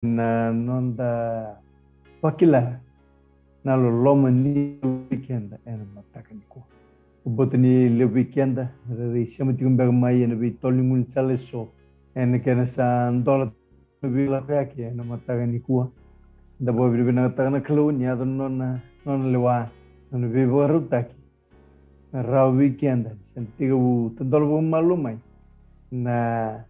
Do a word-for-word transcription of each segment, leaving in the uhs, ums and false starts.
na noda vakila na loloma ni Kalou vei keda ena mataka nikua. Au vakabauta ni levu vei keda era rairai sema tiko beka mai ena veitolo ni gaunisala eso ena kena sa dola na veilakoyaki ena mataka nikua. Da vakavinavinakataka na Kalou ni yaco na nona, nona lewa, nona veivakarautaki, na rawa vei keda ni sa na tekivu tadola vakamalua mai na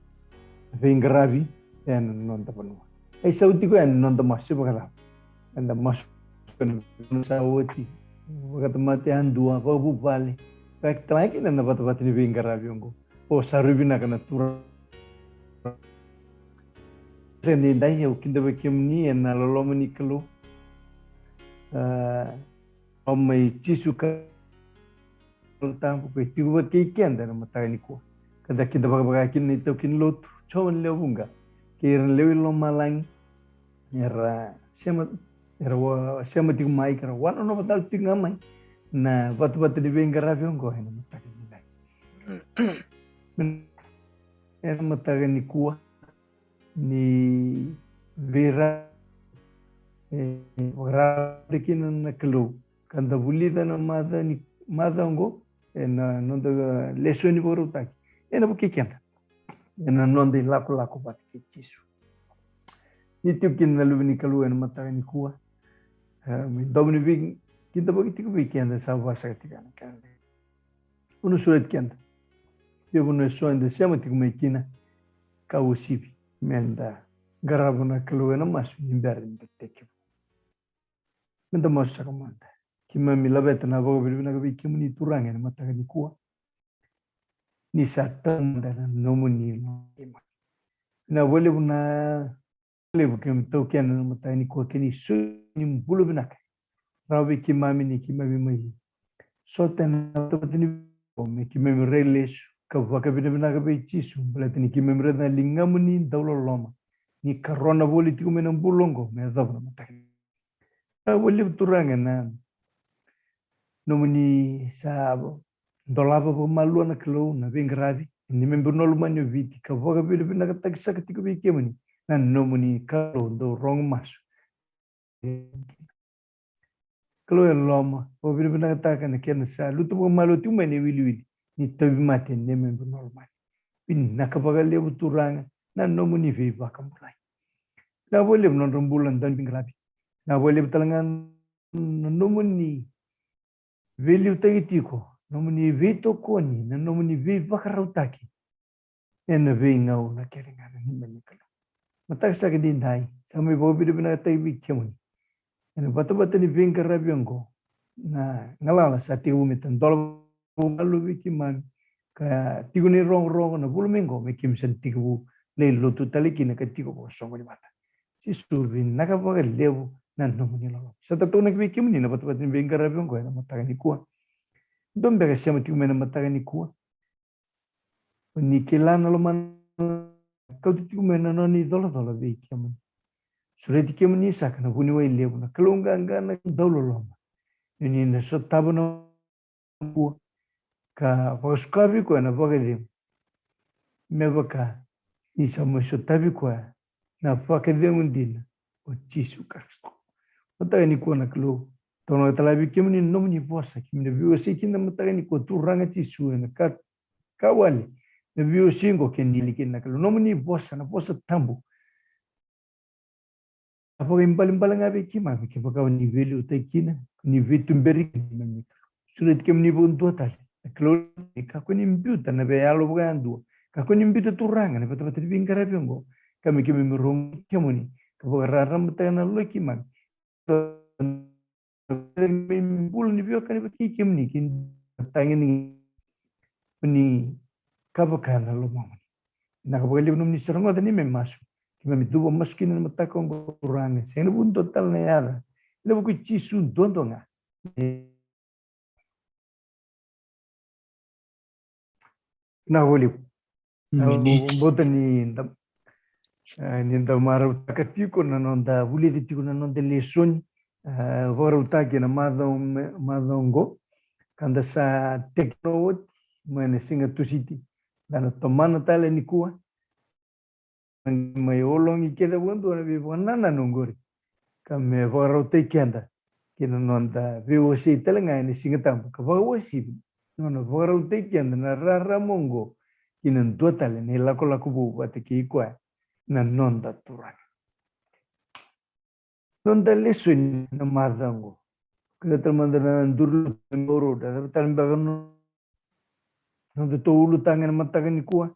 veiqaravi ena noda vanua. E sau tiko yani na noda masu, e vakacava? Eda masu ena sa oti, vakatamata yadua, vakavuvale, vakatale ga kina na vatavata ni veiqaravi oqo. O sa rui vinaka na Turaga. Sa ni dai, au kidavaki kemuni ena loloma ni Kalou. A, loloma i Jisu Karisito, Tabu, ko e tiko vata kei keda ena mataka nikua. Ka da kidavakavaka kina na itaukei ni lotu, Jiova na lewe vuqa, kei ira na lewe i lomalagi era sema, era wa, sema tiko mai, ka ra wanonova tale tiko ga mai na vatavata ni veiqaravi oqo ena mataka ni dai. Ena mataka nikua, ni veira, e, vakarau kina na Kalou, ka da vulica na maca ni, maca oqo, ena noda lesoni vakarautaki, ena vukei keda ena noda ilakolako vata kei Jisu. Ni tiko kina na Luve ni Kalou ena mataka nikua, e, me domo ni veikidavaki tiko vei keda, sa vakasaka tiko ena kena. Au na sureti keda vei vanua eso eda sema tiko mai kina, ka uasivi meda qarava na Kalou ena masu ni bera ni da tekivu. Meda masu saka mada. Keimami laveta na vakavinavinaka vei kemuni Turaga ena mataka nikua, ni sa taumada na nomuni loloma. Vinaka vakalevu na levu keimami taukena ena mataka nikua, kei na isau ni bula vinaka. Rawa vei keimami ni keimami mai sota ena vatavata ni, me keimami rai lesu ka vakavinavinaka vei Jisu, baleta ni keimami raica na ligamuni dauloloma ni karona voli tiko mai na bula oqo me yacova na mataka. Vinaka vakalevu Turaga na nomuni sa dolava vakamalua na Kalou na veiqaravi, neimami vanua lomani o Viti, ka vakavinavinakataki saka tiko vei kemuni na nomuni Kalou dau rogo masu. Kalou e loma, vakavinavinakataka na kena sa lutu vakamalua tiko mai na iwiliwili ni tauvimate neimami vanua lomani. Vinaka vakalevu Turaga na nomuni veivakabulai. Vinaka vakalevu na nodra bula na dauniveiqaravi. Vinaka vakalevu tale ga na nomuni veiliutaki tiko, nomuni veitokoni, na nomuni veivakarautaki ena veigauna kece ga na neimami Kalou. Mataka saka edaidai, sa mai vakavinavinakataki vei kemuni ena vatavata ni veiqaravi oqo, na galala sa tekivu me tadola vakamalua vei keimami, ka tiko na irogorogo na vula mai oqo me keimami sa na tekivu lai lotu tale kina ka tiko vakasoqoni vata. Jisu, vinaka vakalevu na nomuni loloma. Sa tataunaki vei kemuni na vatavata ni veiqaravi oqo ena mataka nikua. Dua beka sema tiko mai na mataka nikua, ni kila na lomana, kauta tiko mai na nona icolacola vei kemuni. Sureti kemuni saka na vuniwai levu, na Kalou qaqa, na dauloloma, ni na sotava na kua ka vakasuka vei koya na vakacegu, me vaka ni sa mai sotavi koya na vakacegu dina, o Jisu Karisito. Mataka nikua na Kalou, taunaka tale vei kemuni na nomuni vosa, kemuni na veiwasei kina na mataka nikua, Turaga Jisu, ena ka, ka wale na veiwasei oqo, kemuni na Kalou, nomuni vosa, na vosa tabu. A vakaibalebale ga vei keimami, kevaka o ni veiliutaki kina, ni veituberi kina, keimami sureti kemuni vakadua tale. Na Kalou, ni kakua ni biuta na veiyalo vakayadua, kakua ni biuta Turaga na vatavata ni veiqaravi oqo, ka me keimami rogo kemuni, ka vakararamataka na yalo i keimami. Bula ni veiwekani vata kei kemuni, kei na tagi ni, ni ka vaka na lomamuni. Vinaka vakalevu nomuni sa rogoca neimami masu. Keimami cuva masu kina na mataka oqo Turaga, sega na vuku dua tale na yaca, ena vuku i Jisu duadua ga. Vinaka vakalevu. Au vakabauta ni da, e, ni da marautaka tiko na noda vulica tiko na noda lesoni, e, vakarautaki ena macawa, macawa oqo, ka da sa tekivuna oti mai na siga Tusiti. Da na tomana tale nikua. mai ologi kece vakadua na veivakanananu oqori, ka me vakarautaki keda ki na noda veiwasei tale ga ena Siga Tabu, ka vakawasivi nona vakarautaki keda na rarama oqo ki na dua tale na ilakolako vou vata kei koya na noda Turaga. Noda lesoni na macawa oqo. Keda tale mada na duru lotu e Mauro, da cava tale beka na noda tou ulutaga ena mataka nikua?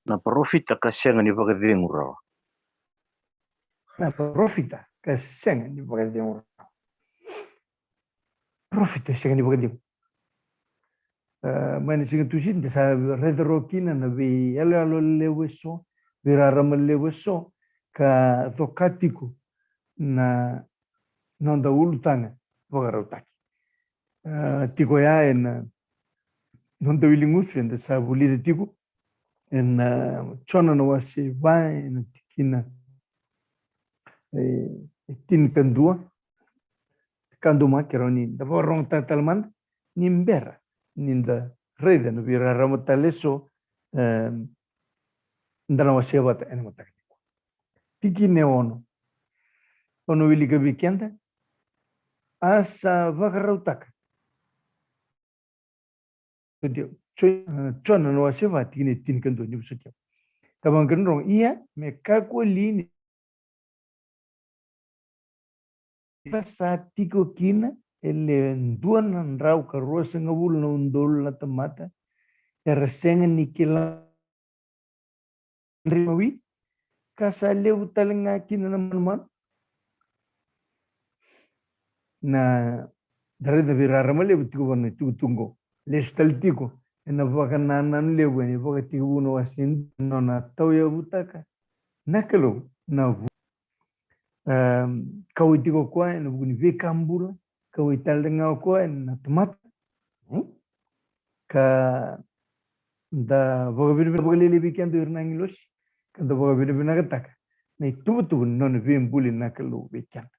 Na parofita ka sega ni vakacegu rawa. Na parofita ka sega ni vakacegu rawa. Parofita sega ni vakacegu. E, mai na Siga Tusiti da sa raica rawa kina na veiyaloyalo levu eso, veirarama levu eso, ka coka tiko na noda ulutaga vakarautaki. E, tiko ya ena noda wiligusu eda sa vulica tiko ena Jona na wase va ena tikina e, e tinikadua. Ka duma ke rawa ni da vakarogotaka tale mada ni bera ni da raica na veirarama tale eso, e, da na wasea vata ena mataka nikua. Tikina e ono. Au na wilika vei keda. A sa vakarautaka. Jona na wase va tikina e tinikadua, ni vosoti au. Ka vakarogo, ia me kakua li ni sa tiko kina e le dua na drau ka ruasagavulu na udolu na tamata era sega ni kila Andrimawi, ka sa levu tale ga kina na manumanu. Na da raica veirarama levu tiko vua na itukutuku oqo. Lesu tale tiko ena Vakanananu Levu ena iVakatekivu na wase e dua, nona tauyavutaka na Kalou na vu. Em, kauwai tiko o koya ena vuku ni veika bula, kauwai tale ga o koya ena tamata. Hmm? Ka da vakavinavinaka, vakalailai vei keda o ira na agilosi, ka da vakavinavinakataka na ituvatuva ni nona veibuli na Kalou vei keda.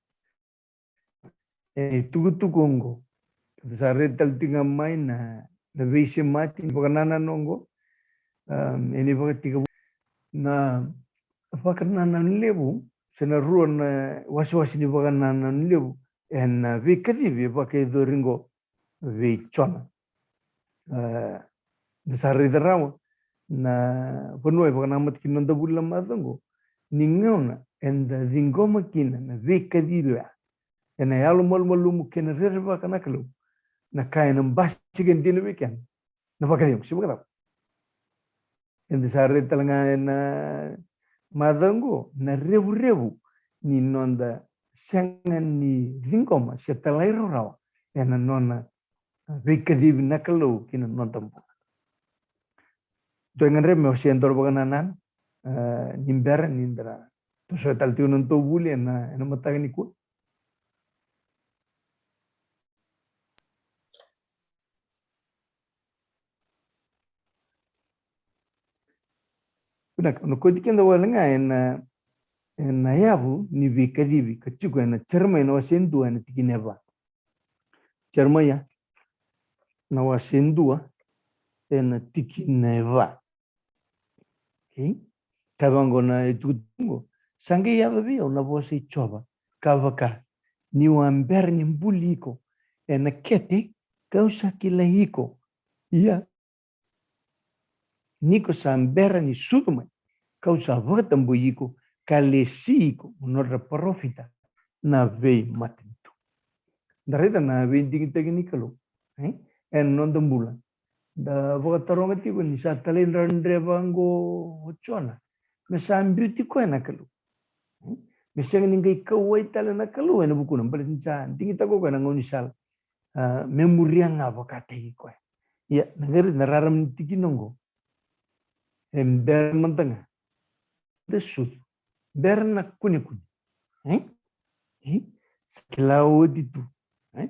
E itukutuku oqo, da sa raica tale tiko ga mai na, na veisemati ni vakanananu oqo, um, ena iVakatekivu, na Vakanananu Levu, se na rua na wasewase ni Vakanananu Levu, ena veikacivi e vakayacori oqo vei Jona. A, da sa raica rawa na vanua e vakanamata kina noda vuli na macawa oqo, ni gauna eda ciqoma kina na veikacivi oya ena yalo malumalumu kei na rerevaka na Kalou, na ka ena basika dina vei keda na vakacegu, se vakacava? Eda sa raica tale ga ena macawa oqo na revurevu ni noda sega ni ciqoma se talairawarawa ena nona veikacivi na Kalou ki na noda bula. Dou gadreva me wasea e dua na vakanananu, a, ni bera ni da na tosoya tale tiko na nodatou vuli ena, ena mataka nikua. Vinaka, au na kauti keda wale ga ena, ena yavu ni veikacivi ka tiko ena Jeremaia na wase e dua ena tikina e va. Jeremaia na wase e dua ena tikina e va. Okay? Ka vaqo na itukutuku oqo. Sa qai yaco vei au na vosa i Jiova, ka vaka, niu a bera ni buli iko ena kete, kau sa kilai iko. Ia ni ko sa bera ni sucu mai, kau sa vakatabui iko ka lesi iko mo nodra parofita na veimatanitu. Da raica na veidigitaki ni Kalou, e? Ena noda bula. Da vakataroga tiko ni sa talaidredre vaqo o Jona me sa biuti koya na Kalou. Me sega ni qai kauwai tale na Kalou ena vukuna, baleta ni sa digitaka o koya na gaunisala, a, me muria ga vakataki koya. Ia, na qai raica na rarama ni tikina oqo. E bera mada ga da sucu, bera na kunekune. E? E? Sa kila oti tu. E?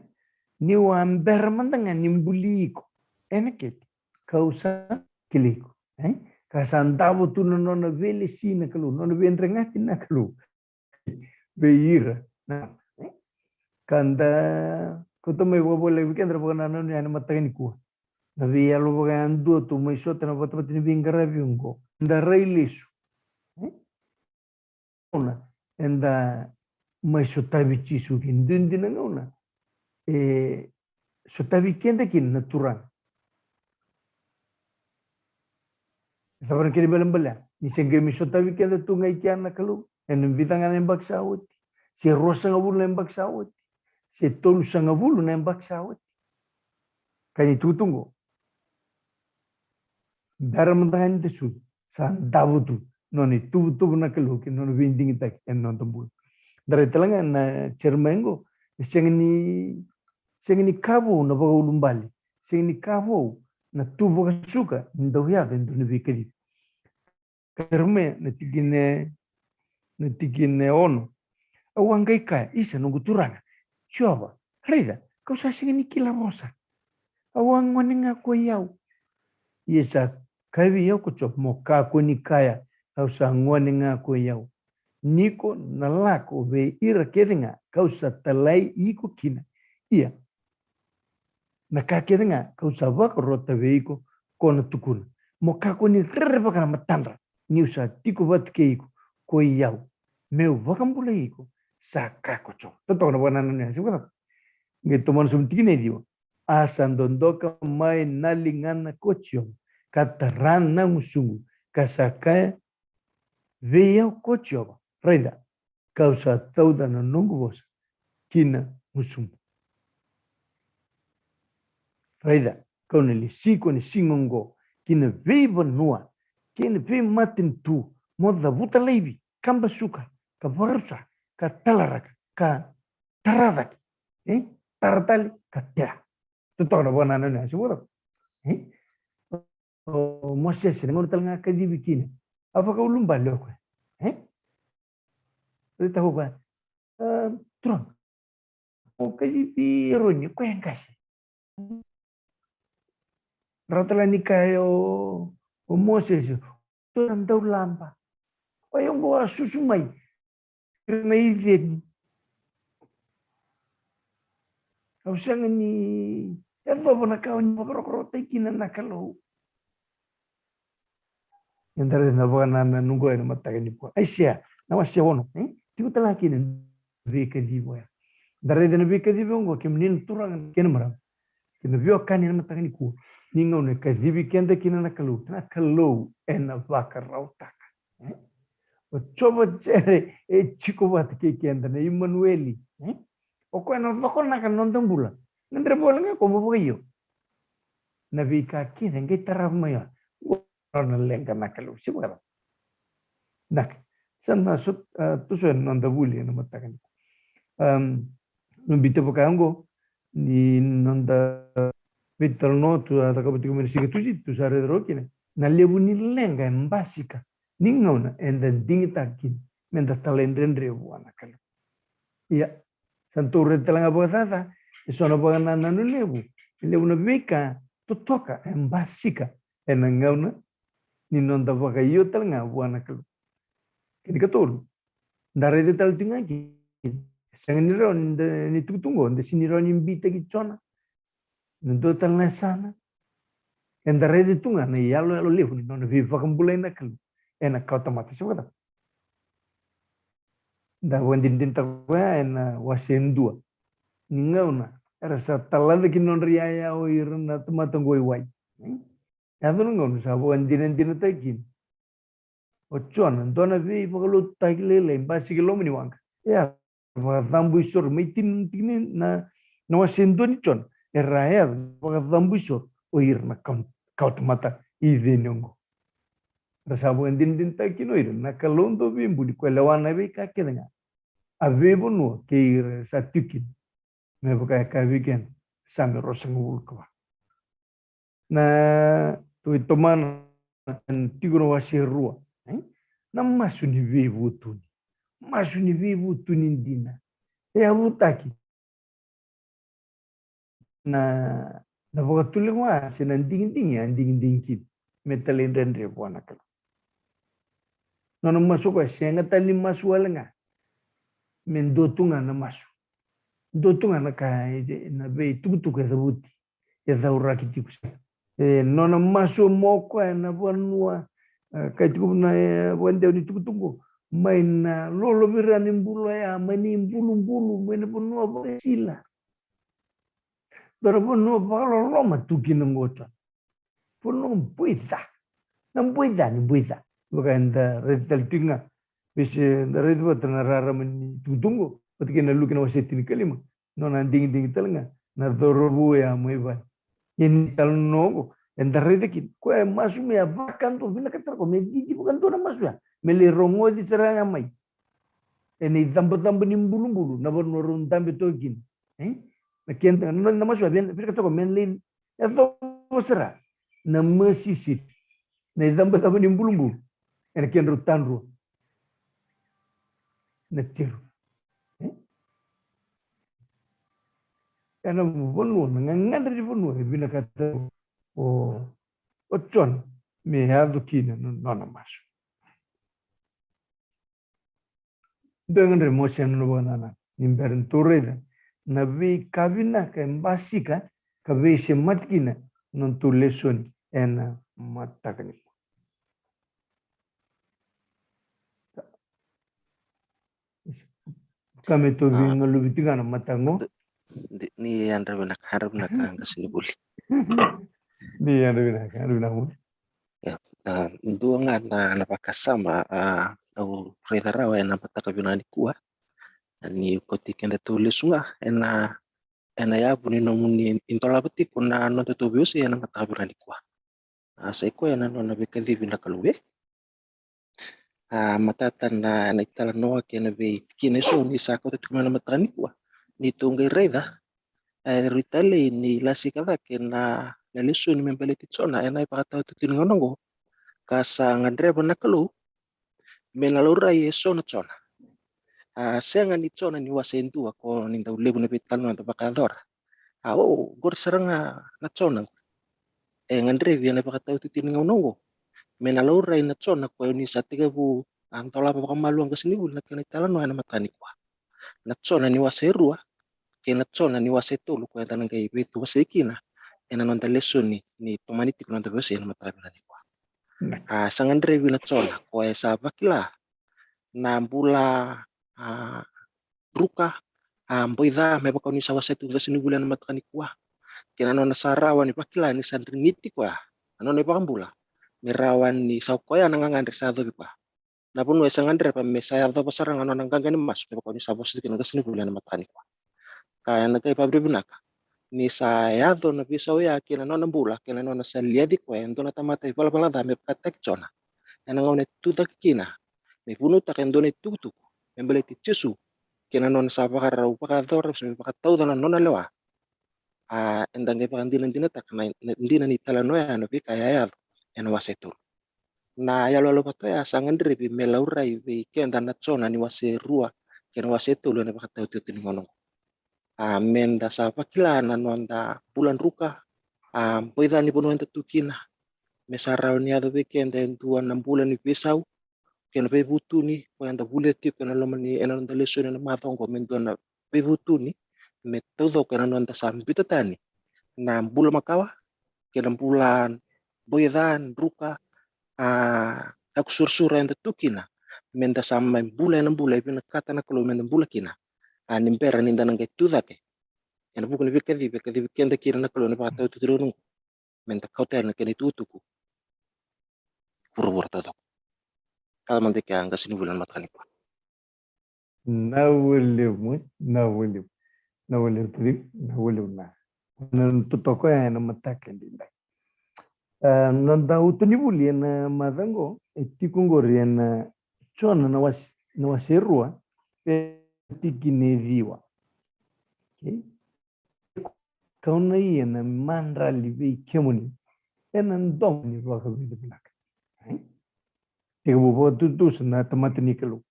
Niu a bera mada ga ni buli iko ena kete, kau sa kilai iko. E? Ka sa davo tu na nona veilesi na Kalou, nona veidregati na Kalou vei ira. Na, e? Ka da kauta mai vakavakalailai vei keda na vakanananu ena mataka nikua. Na veiyalo vakayadua tou mai sota na vatamata ni veiqaravi oqo. Da rai lesu. E? Ona, eda mai sotavi Jisu ki duidui na gauna. E sotavi keda kina na Turaga. E cava na kena ibalebale? Ni se qai mai sotavi keda tu ga i kea na Kalou. Ena vica ga na yabaki sa oti. Se ruasagavulu na yabaki sa oti. Se tolusagavulu na yabaki sa oti. Ka ni tukutuku. Bera mada ga ni da sucu, sa davo tu nona ituvatuva na Kalou kei na nona veidigitaki ena noda bula. Da rai tale ga na Jeremaia oqo, e sega ni, sega ni ka vou na vakaulubale, sega ni ka vou na tu vakasuka ni dau yaco e dua na veikacivi. Ka Jeremaia na tikina, na tikina e ono. Au a qai kaya, isa noqu Turaga Jiova, raica, kau sa sega ni kila vosa. Au a gone ga ko i au. Ia sa kaya vei au ko Jiova, mo kakua ni kaya, au sa gone ga ko i au. Ni ko na lako vei ira kece ga kau sa talai iko kina. Ia na ka kece ga kau sa vakarota vei iko, ko na tukuna. Mo kakua ni rerevaka na matadra, niu sa tiko vata kei iko ko i au, meu vakabulai iko, sa kaya ko Jiova. Totoka na vakanananu ya, se vakatoka. Qai tomana sobu tikina e ciwa. A sa dodoka mai na ligana ko Jiova, ka tara na gusuqu, ka sa kaya vei au ko Jiova, raica, kau sa tauca na noqu vosa ki na gusumu. Raica, kau na lesi iko ena siga oqo ki na veivanua kei na veimatanitu, mo cavuta laivi, ka basuka, ka vakarusa, ka talaraka, ka tara cake, e? Tara tale, ka tea. Totoka na vakanananu ya, se vakatoka. E? O Mosese, na gauna tale ga a kacivi kina, a vakaulubale o koya. E? Raica o koya, a, Turaga, o kacivi Eroni, o koya e qase. Rawa tale ni kaya o, o Mosese, tou na daulaba. O yau oqo a susu mai ira na iceni. Au sega ni yacova na ka o ni vakarokorokotaki kina na Kalou. Eda raica na vakanananu oqo ena mataka nikua. Aisea na wase ono, e? Tiko tale ga kina na veikacivi oya. Da raica na veikacivi oqo, kemuni na turaga kei na marama, kei na veiwekani ena mataka nikua. Ni gauna e kacivi keda kina na Kalou, na Kalou ena vakarautaka. E? O Jiova Jere e tiko vata kei keda, na Imanueli. E? O koya na cokonaka na noda bula. Gadreva wale ga ko mo vakaio na veika kece qai tarava mai o na leqa na Kalou. Se vakacava? Naka. Sa na so, a, toso ena noda vuli ena mataka nikua. Am, na biuta vaka oqo ni noda veitalanoa tou a cakava tiko mai na siga Tusiti, tou sa raica rawa kina na levu ni leqa e basika ni gauna eda digitaka kina meda talaidredre vua na Kalou. Ia, sa tou raica tale ga vakacaca eso na vakanananu levu, e levu na veika totoka e basika ena gauna ni noda vakaio tale ga vua na Kalou. Kena ikatolu, da raica tale tiko ga kina, e sega ni rawa ni da, ni tukutuku oqo, da sega ni rawa ni beitaki Jona ena dua tale na yasana. Eda raica tu ga na iyaloyalo levu ni nona veivakabulai na Kalou ena kawa tamata. Se vakacava? Da vakadinadinataka koya ena wase e dua. Ni gauna era sa talaca ki na nodra iyaya o ira na tamata oqo i wai. Yaco na gauna sa vakadinadinataki kina o Jona, dua na veivakalotutaki lailai basika e loma ni waqa. E a vakacabo isoro, mai tini na tikina na, na wase e dua ni Jona. Era a yaco vakacabo isoro o ira na kawa, kawa tamata i ceni oqo. Ra sa vakadinadinataka kina o ira na Kalou dau veibuli, koya e lewa na veika kece ga, a veivanua kei ira sa tiko kina. Me vaka e kaya vei keda Same ruasagavulu ka va. Na, tou tomana, tiko na wase e rua, e? Na masu ni veivutuni. Masu ni veivutuni dina. E yavutaki na, na vakatulewa se na digidigi a digidigi kina me talaidredre vua na Kalou. Nona masu o koya, sega tale ni masu wale ga me dua tu ga na masu. Dua tu ga na ka, e, na veitukutuku e cavuti, e cauraki tiko. Sega. E nona masu mo koya na vanua, e, kai tuku na, e, vakadewa ni tukutuku mai na lolovira ni bula ya, mai ni bulubulu, mai na vanua vakasila. Dua na vanua vakaloloma tu kina qo, Jona. Vanua buica. Na buica ni buica. Vaka eda raica tale tiko ga. Vei se da raica vata na rarama ni tukutuku, vata kei na Luke na wase tinikalima. Nona digidigi tale ga na cauravou ya mai vale. Ia ni talanoa qo, eda raica kina koya e masu mai, a vakadua, vinakata sara koya me cici vakadua na masu ya, me lai rogoci sara ga mai ena icabocabo ni bulubulu, na vanua rau dabe toka kina. E? Na kena, na, na masu ya, vin-, vinakata sara koya me lai yacova sara na masisi, na icabocabo ni bulubulu ena kedrau tadrua na Jeru. E? Ena vanua, na gagadre ni vanua e vinakata o, o Jona me yaco kina na nona masu. Dua ga dre mo se na nona vakanananu ni bera ni tou raica na veika vinaka e basika ka veisemati kina na nodatou lesoni ena mataka nikua. Ka me tou, a, veigaluvi tiko ga na mataka qo. Ni yadra vinaka, yadra vinaka qasenivuli. Ni yadra vinaka, yadra vinaka. Ia, a, dua ga na, na vakasama, a, au raica rawa ena mataka vinaka nikua. A, ni koti kedatou lesu ga ena, ena yavu ni nomuni dolava tiko na nodatou veiwasei ena mataka vinaka nikua. A, sa i koya na nona veikacivi na Kalou, e? A, matata na, na italanoa kei na veitikina eso ni sa kauta tiko mai na mataka nikua. Ni tou qai raica, e, rui talei ni lasika cake na, na lesoni me baleti Jona ena ivakataotioti ni gauna oqo. Ka sa gadreva na Kalou me na laurai eso na Jona. A, sega ni Jona ni wase e dua, ko ni dau levu na veitalanoa da vakayacora. A, o, qori sara ga na Jona qori. E gadrevi ena ivakataotioti ni gauna oqo me na laurai na Jona, koya ni sa tekivu, a, dolava vakamalua qasenivuli na kena italanoa ena mataka nikua. Na Jona ni wase e rua kei na Jona ni wase e tolu, koya eda na qai veitawasei kina ena noda lesoni ni tomani tiko na noda veiwasei ena mataka vinaka nikua. A, sa gadrevi na Jona, koya e sa vakila na bula, a, druka, a, boica, me vaka o ni sa wasea tiko qasenivuli ena mataka nikua. Kei na nona sa rawa ni vakila ni sa driniti koya na nona iVakabula, me rawa ni sa koya na gagadre sa yacovi koya. Na vanua e sa gadreva me sa yacova sara ga na nona qaqa ni masu, me vaka o ni sa vosa tiko na qasenivuli ena mataka nikua. Ka eda qai vakavinavinaka ni sa yaco na veisau oya kei na nona bula, kei na nona sa liaci koya e dua na tamata ivalavala ca me vakataki Jona ena gauna e tucake kina me vunautaka e dua na itukutuku me baleti Jisu, kei na nona sa vakarau vakayacora se me vakatauca na nona lewa. A, eda qai vakadinadinataka na, na dina ni talanoa ya, na veika e a yaco ena wase e tolu. Na iyaloyalo vata oya sa gadrevi me laurai vei keda na Jona ni wase e rua kei na wase e tolu ena ivakataotioti ni gauna oqo. A, meda sa vakila na noda bula druka, a, boica ni vanua eda tu kina, me sa rawa ni yaco vei keda e dua na bula ni veisau kei na veivutuni, koya eda vulica tiko ena loma ni, ena noda lesoni ena macawa oqo, me dua na veivutuni me taucoko ena noda sa biuta tani na bula makawa kei na bula boica, druka, a, kakusurasura eda tu kina, meda sa mai bula ena bula e vinakata na Kalou meda bula kina. A, ni bera nida na qai tucake ena vuku ni veikacivi e kacivi keda kina na Kalou ena ivakataotioti ni gauna oqo, meda kauta yani na kena itukutuku vuravura taucoko. Ka mada e kea qasenivuli ena mataka nikua. Vinaka vakalevu, vinaka vakalevu. Vinaka vakalevu, Taliu. Vinaka vakalevu na, na totoka ya ena mataka edaidai. A, noda uto ni vuli ena mataka oqo e tiko oqori ena Jona na wase, na wase e rua, e tikina e ciwa. Okay? Kau na ia na madrali vei kemuni ena domo ni vakavinavinaka. Ai? Tekivu vakatutusa na tamata ni Kalou.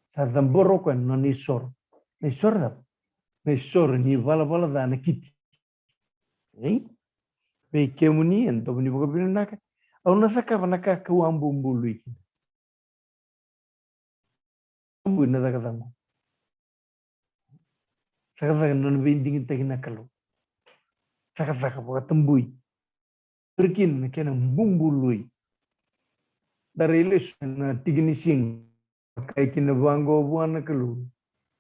Sa cabora o koya na nona isoro. Na isoro cava? Na isoro ni valavala ca na Kiti. Ai? Vei kemuni ena domo ni vakavinavinaka, au na cakava na ka kau a bubului kina. Tabui na cakacaka. Cakacaka na nona veidigitaki na Kalou. Cakacaka vakatabui. Ori kina na kena bubului. Da rai lesu na tiki ni siga. Kai kina vaqo vua na Kalou.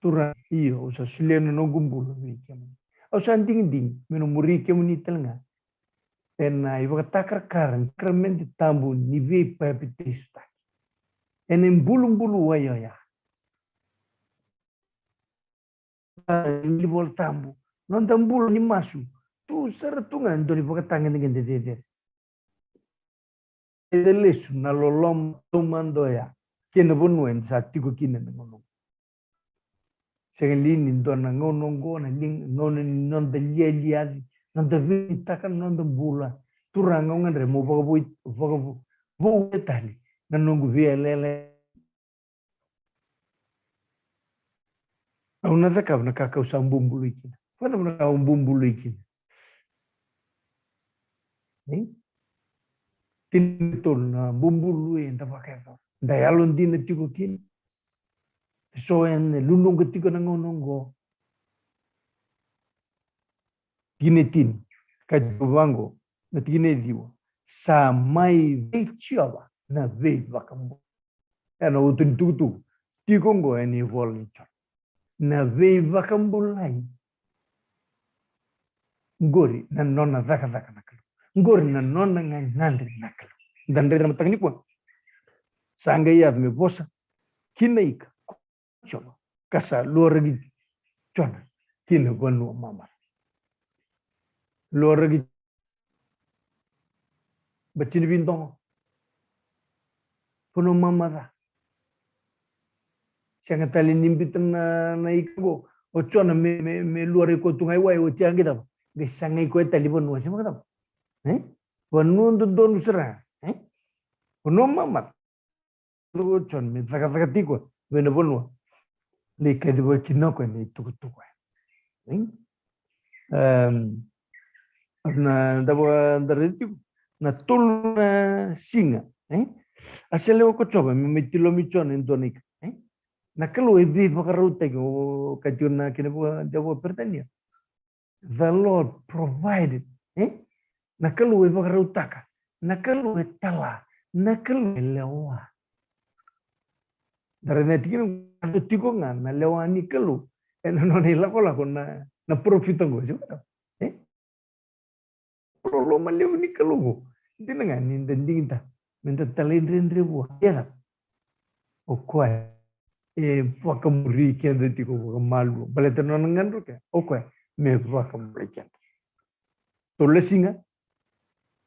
Turaga, io, au sa solia na noqu bula vei kemuni. Au sa digidigi meu na muri kemuni tale ga ena ivakatakarakara ni sakaramede tabu ni veipapitaisotaki. Ena ibulubulu wai oya. Ni vola tabu, noda bula ni masu tu sara tu ga e dua ni vakatagedegede cecere. Eda lesu na loloma taumada oya kei na vanua eda sa tiko kina na gauna oqo. Sega li ni dua na gauna oqo na liga, gauna ni noda lialiaci, noda veitaka na noda bula? Turaga, au gadreva mo vakavou, vakavou, vou tale na noqu veiyalayalati. Au na cakava na ka kau sa bubului kina. Vakacava na ka au bubului kina? Ei? Tinikatolu na bubului eda vakayacora. Da yalodina tiko kina. Eso ena luluqa tiko na gauna oqo. Tikina e tini, ka tiko vaqo na tikina e ciwa: Sa mai vei Jiova na veivakabulai. Ena utu ni tukutuku tiko oqo ena ivola ni Jona. Na veivakabulai. Qori na nona cakacaka na Kalou. Qori na nona gagadre na Kalou. Da raica na mataka nikua. Sa qai yaco me vosa kina ika Jona, ka sa luaraki Jona ki na vanua mamaca. Luaraki, bati ni vidogo, vanua mamaca. Sega tale ni biuta na, na ika qo o Jona me, me, me luaraki koya tu ga i wai, oti a qai cava? Qai sagai koya tale i vanua, se vakacava? E? Vanua dodonu sara. E? Vanua mamaca. O Jona me cakacaka tiko vei na vanua. Lai kaciva kina o koya na itukutuku. E? Em, na da vaka, da raica tiko na tolu na siga. E? A se lewa ko Jiova me mai tilomi Jona e dua na ika. E? Na Kalou e veivakarautaki, o ka tiko na kena vaka, da vaka Peritania. The Lord provided. E? Na Kalou e vakarautaka. Na Kalou e tala. Na Kalou e lewa. Da raica tiko na, tiko ga na lewa ni Kalou ena nona ilakolako na, na parofita qo. E? Loloma levu ni Kalou qo. Dina ga ni da digita me da talaidredre vua. Ia, o koya e vakamuri keda tiko vakamalua. Baleta na nona gadreva o koya me vakamuri keda. Tolu na siga,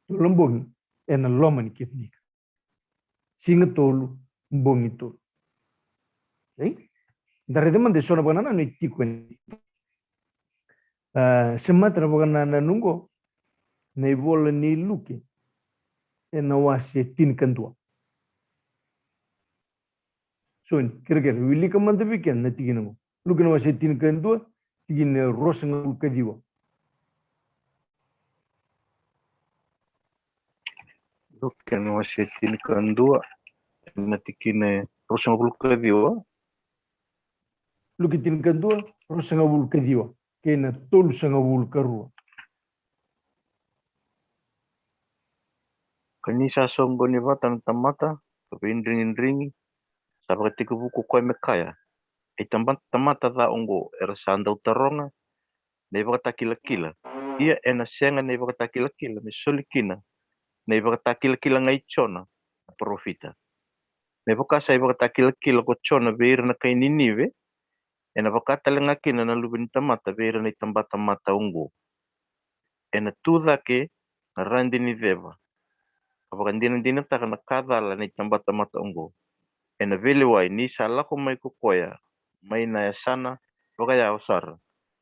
tolu na bogi ena loma ni keda na ika. Siga tolu, bogi tolu. Ei? Da raica mada eso na vakanananu e tiko. A, semata na vakanananu qo na ivola ni Luke ena wase tinikadua. So ni kerekere, wilika mada vei keda na tikina qo. Luke na wase tinikadua, tikina e ruasagavulu ka ciwa. Luke na wase tinikadua, na tikina e ruasagavulu ka ciwa. Luke tinikadua, ruasagavulu ka ciwa kei na tolusagavulu ka rua. Ka ni sa soqoni vata na tamata ka veidrigidrigi, sa vakatekivu ko koya me kaya, "E tamata, tamata ca oqo era sa dau taroga na ivakatakilakila, ia ena sega na ivakatakilakila me soli kina na ivakatakilakila ga i Jona na parofita. Me vaka sa ivakatakilakila ko Jona vei ira na kai Ninive, ena vaka tale ga kina na Luve ni tamata vei ira na itabatamata oqo. Ena tu cake na rade ni ceva ka vakadinadinataka na ka cala na itabatamata oqo. Ena veilewai ni sa lako mai ko koya mai na yasana vakayawa sara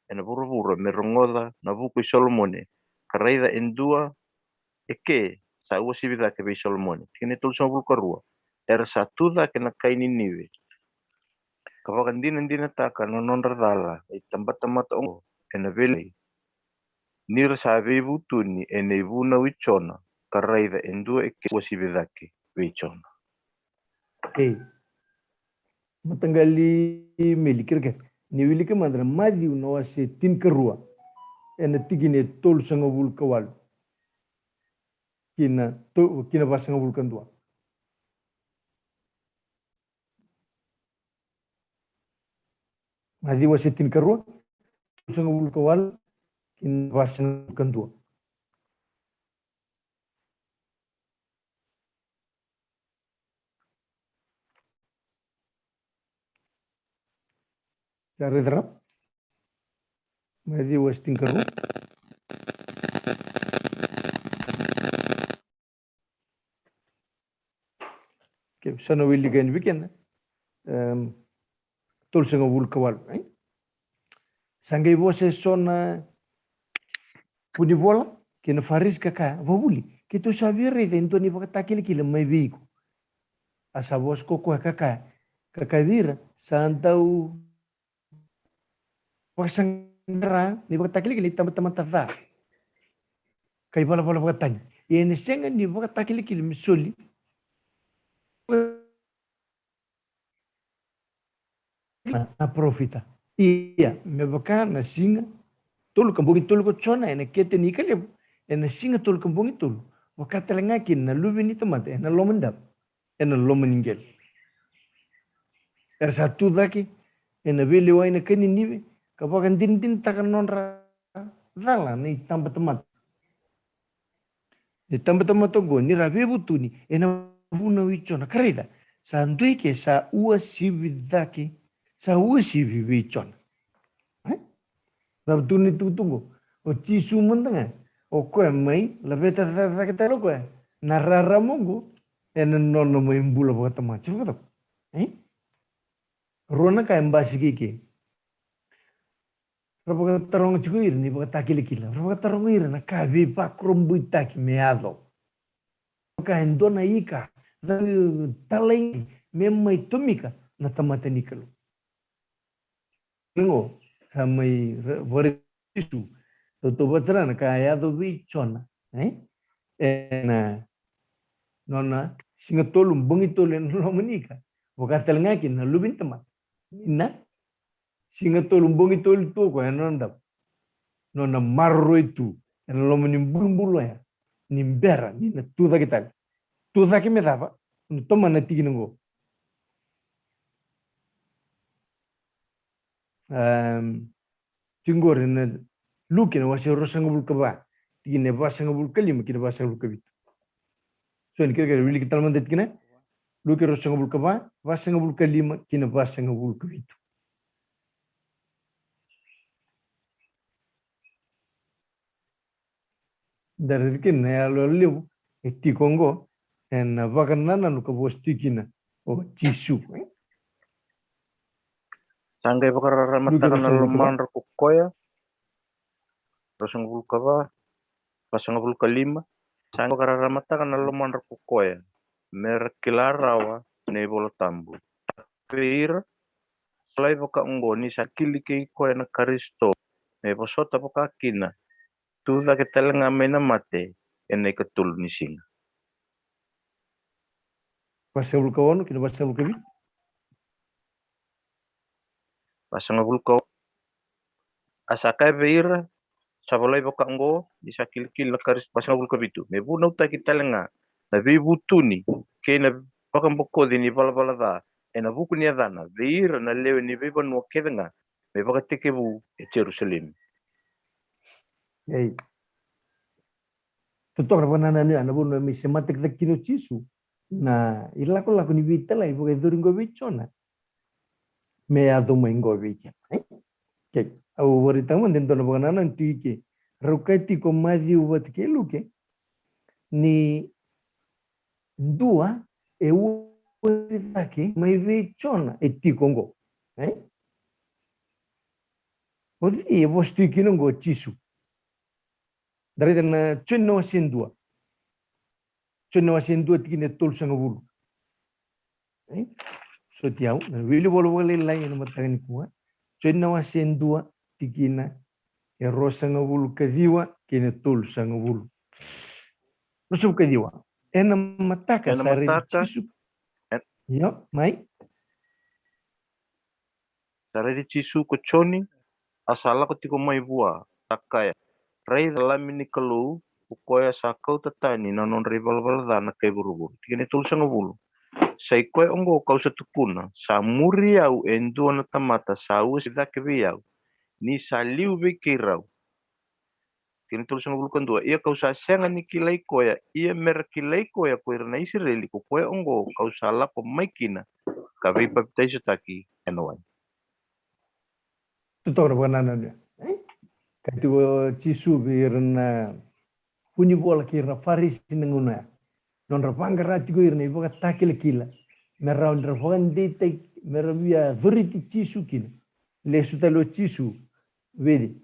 ena vuravura me rogoca na vuku i Solomone, ka raica e dua e ke sa uasivi cake vei Solomone." Tikina e tolusagavulu ka rua. Era sa tu cake na kai Ninive ka vakadinadinataka na nodra cala na itabatamata oqo, ena veilewai ni ra sa veivutuni ena ivunau i Jona, ka raica e dua e ke uasivi cake vei Jona. Ei. Mataqali Meli, kerekere, ni wilika mada na Maciu na wase tinikarua ena tikina e tolusagavulu ka walu. ki na to-, ki na vasagavulu ka dua. Maciu wase tinikarua, tolusagavulu ka walu ki na vasagavulu ka dua. Sa raica rawa. Maciu wase tinikarua. Ke sa na wilika yani vei keda. Em, tolusagavulu ka walu, e? Sa qai vosa eso na vunivola kei na Farisi ka kaya, "Vavuli, keitou sa via raica e dua na ivakatakilakila mai vei iko." A sa vosa ko koya ka kaya, ka kaya vei ira, "Sa dau vakasaqara na ivakatakilakila ni tabatamata ca ka ivalavala vakatagi. Ia ena sega ni ivakatakilakila me soli na parofita. Ia, me vaka na siga tolu ka bogi tolu ko Jona ena kete ni ka levu, ena siga tolu ka bogi tolu, vaka tale ga kina na Luve ni tamata ena loma ni davo, ena loma ni qele." Era sa tu cake ena veilewai na kai Ninive, ka vakadinadinataka na nodra cala na itabatamata. Na itabatamata oqo ni ra veivutuni ena vunau i Jona. Ka raica, sa dui ke sa uasivi cake, sa uasivi vei Jona. E? Cava tu na itukutuku oqo? O Jisu mada ga, o koya mai laveta cakacaka tale o koya na rarama oqo ena nona mai bula vakatamata. Se vakacava? E? Rua na ka e basika i ke. Ra vakataroga tiko ira na ivakatakilakila. Ra vakataroga ira na ka veivakurabuitaki me yaco. Ka e dua na ika, talai me mai tomika na tamata ni Kalou. Qo sa mai ra-, vari Jisu. Tautauvata sara na ka a yaco vei Jona, e? Ena nona siga tolu, bogi tolu ena loma ni ika. Vaka tale ga kina na Luve ni tamata. Na siga tolu, bogi tolu tu o koya ena nona davo. Nona maroroi tu ena loma ni bulubulu oya, ni bera ni na tu cake tale. Tu cake me cava? Na tomana na tikina oqo. Em, tiko qori na Luke na wase ruasagavulu ka va, tikina e vasagavulu ka lima ki na vasagavulu ka vitu. So ni kerekere, wiliki tale mada tikina. Luke ruasagavulu ka va, vasagavulu ka lima ki na vasagavulu ka vitu. Da raica kina na iyaloyalo levu e tiko oqo ena vakanananu ka vosa tu kina o Jisu, e? Sa qai vakararamataka na lomadra ko koya. Ruasagavulu ka va, vasagavulu ka lima. Sa qai vakararamataka na lomadra ko koya me ra kila rawa na iVola Tabu. Vei ira, sa volai vaka oqo ni sa kili kei koya na Karisito, me vosota vaka kina, tu cake tale ga mai na mate ena ikatolu ni siga. Vasagavulu ka ono ki na vasagavulu ka vitu. Vasagavulu ka ono. A sa kaya vei ira, sa volai vaka oqo ni sa kilikili na Karisito, vasagavulu ka vitu, me vunautaki tale ga na veivutuni kei na vakabokoci ni valavala ca ena vuku ni yacana vei ira na lewe ni veivanua kece ga, me vakatekivu e Jerusalemi. Ei. Totoka na vakanananu ya, na vanua me semati cake kina o Jisu na ilakolako ni veitalai vakayacori qo vei Jona. Me yaco mai qo vei keda, e? Okei, au vakaraitaka mada e dua na vakanananu tiko i ke. Rau kaya tiko Maciu vata kei Luke ni dua e uasivia cake mai vei Jona e tiko oqo, e? O cei e vosa tu kina oqo? O Jisu. Da raica na Joni na wase dua. Joni na wase dua tikina e tolusagavulu. E? Soti au na wili volavola vakalailai ena mataka nikua. Joni na wase dua tikina e ruasagavulu ka ciwa kei na tolusagavulu. Ruasagavulu ka ciwa. Ena mataka sa raici Jisu. Io, mai. Sa raici Jisu ko Joni, a sa lako tiko mai vua, sa kaya, "Raica, Lami ni Kalou, ko koya sa kauta tani na nodra ivalavala ca na kai vuravura. Tikina e tolusagavulu. Sa i koya oqo kau sa tukuna, sa muri au e dua na tamata sa uasi cake vei au, ni sa liu vei keirau. Tikina e tolusagavulu ka dua. Ia kau sa sega ni kilai koya, ia mera kilai koya ko ira na Isireli, ko koya oqo kau sa lako mai kina ka veipapitaisotaki ena wai. Totoka na vakanananu ya. Ka tiko o Jisu vei ira na vunivola kei ira na Farisi na gauna ya. Nodra vaqara tiko ira na ivakatakilakila me rawa ni ra vakadeitaki, me ra via coriti Jisu kina. Lesu tale o Jisu vei,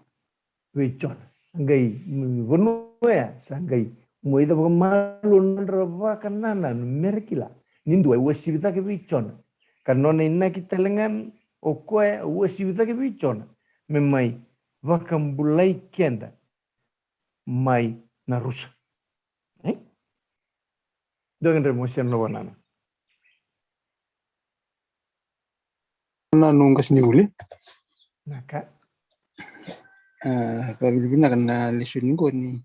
vei Jona. Sa qai, mm, vanua ya sa qai moica vakamalua na nodra vakanananu me ra kila ni dua e uasivi cake vei Jona. Ka nona inaki tale ga o koya e uasivi cake vei Jona me mai vakabulai keda mai na rusa. E? Dua ga dre mo sena na vanana. Na nu qasenivuli. Naka. A, vavinavinaka na lesoni qo ni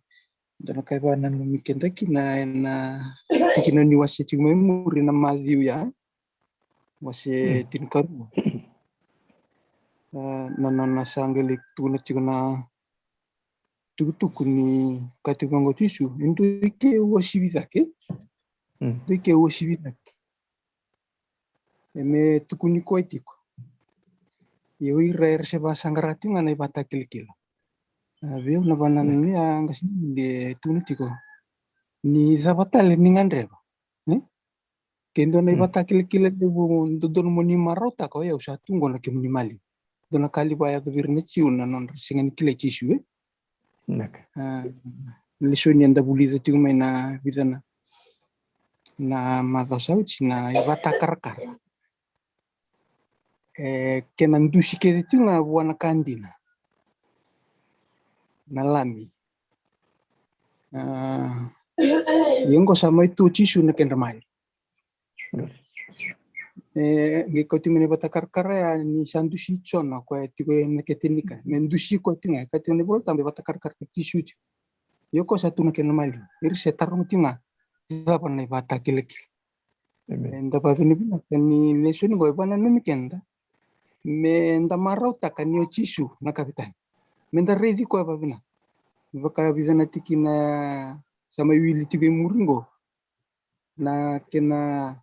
da na kai vakananumi keda kina ena tikina ni wase tiko mai muri na Maciu ya. Wase tinikarua. A, na nona sa qai lai tukuna tiko na tukutuku ni kati vaqo Jisu, e dua i ke uasivi cake. Mm. Dua i ke uasivi cake. E me tukuni koya tiko. Ia o ira era se vasaqara tiko ga na ivakatakilakila. A, vei au na vanananu ya qasenivuli e tukuna tiko ni cava tale ni gadreva. E? Ke dua na ivakatakilakila levu dodonu mo ni marautaka, o yau sa tu qo na kemuni maliwa. Dua na ka levu a yaco vei ira na Jiu na nodra sega ni kilai Jisu, e? Naka. A, lesoni eda vulica tiko mai na vica na, na macawa sa oti na ivakatakarakara. E, kena dusi kece tiko ga vua na ka dina. Na lami. A, ia qo sa mai tu o Jisu na kedra maliwa. E, qai kauti mai na ivakatakarakara ya ni sa dusi Jona, koya tiko ena kete ni ka. Me dusi koya tiko ga, e kauti mai na iVolatabu ivakatakarakara ka Jisu tiko. Ia koya sa tu na kena maliwa. Ira se taroga tiko ga, cava na ivakatakilakila. Amen. Eda vavinavinaka ni lesoni qo e vakananumi keda. Me da marautaka ni o Jisu na kavetani. Me da raici koya vavinaka. Vaka vica na tikina sa mai wili tiko i muri qo. Na kena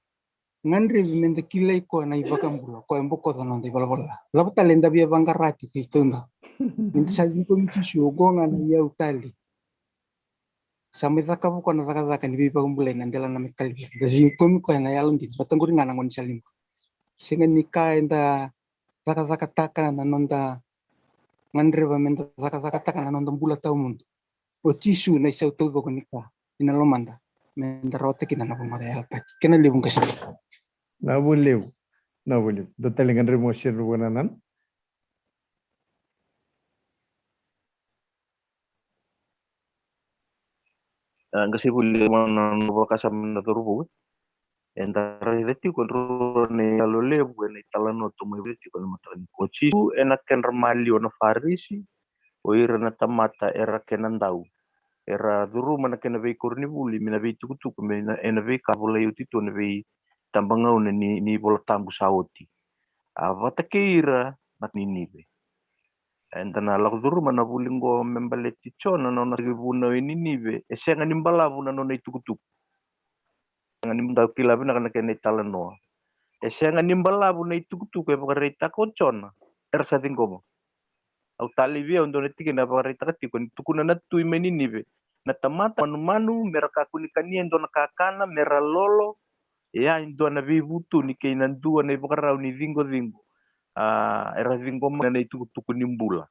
gadrevi me da kilai koya na iVakabula, koya e bokoca na noda ivalavala. Cava tale eda via vaqara tiko i taudaku. Me da sa ciqomi Jisu, oqo ga na iyau tale. Sa mai cakava koya na cakacaka ni veivakabulai na delana mai Kaliveri. Da ciqomi koya na yalodina, vata qori ga na gone ni sa lima. Sega ni ka eda cakacakataka na noda gadreva me da cakacakataka na noda bula tawamudu. O Jisu na isau taucoko ni ka ina lomada me da rawata kina na vanua yalataki. Kena levu qase. Na vo levu. Na vo levu. Dua tale ga dre mo sere na vanananu. A, qase vuli mo na vakasama na cauravou. Eda raica tiko e rua na iyalolevu ena italanoa tu mai vei tiko ena mataka nikua. O Jisu ena kedra maliwa na Farisi, o ira na tamata era kena dau. Era curuma na kena veikoronivuli me na veitukutuku me na, ena veika volai oti tu ena veitabagauna ni, ni Volatabu sa oti. A vata kei ira na Ninive. Eda na lako curuma na vuli qo me baleti Jona na nona sega ni vunau e Ninive, e sega ni balavu na nona itukutuku. Sega ni dau kila vinaka na kena italanoa. E sega ni balavu na itukutuku e vakaraitaka o Jona. Era sa ciqoma. Au talei vei au dua na tikina e vakaraitaka tiko ni tukuna na tui mai Ninive. Na tamata manumanu, mera kakua ni kania e dua na kakana, mera lolo, e a e dua na veivutuni kei na dua na ivakarau ni ciqociqo. A, era ciqoma na itukutuku ni bula.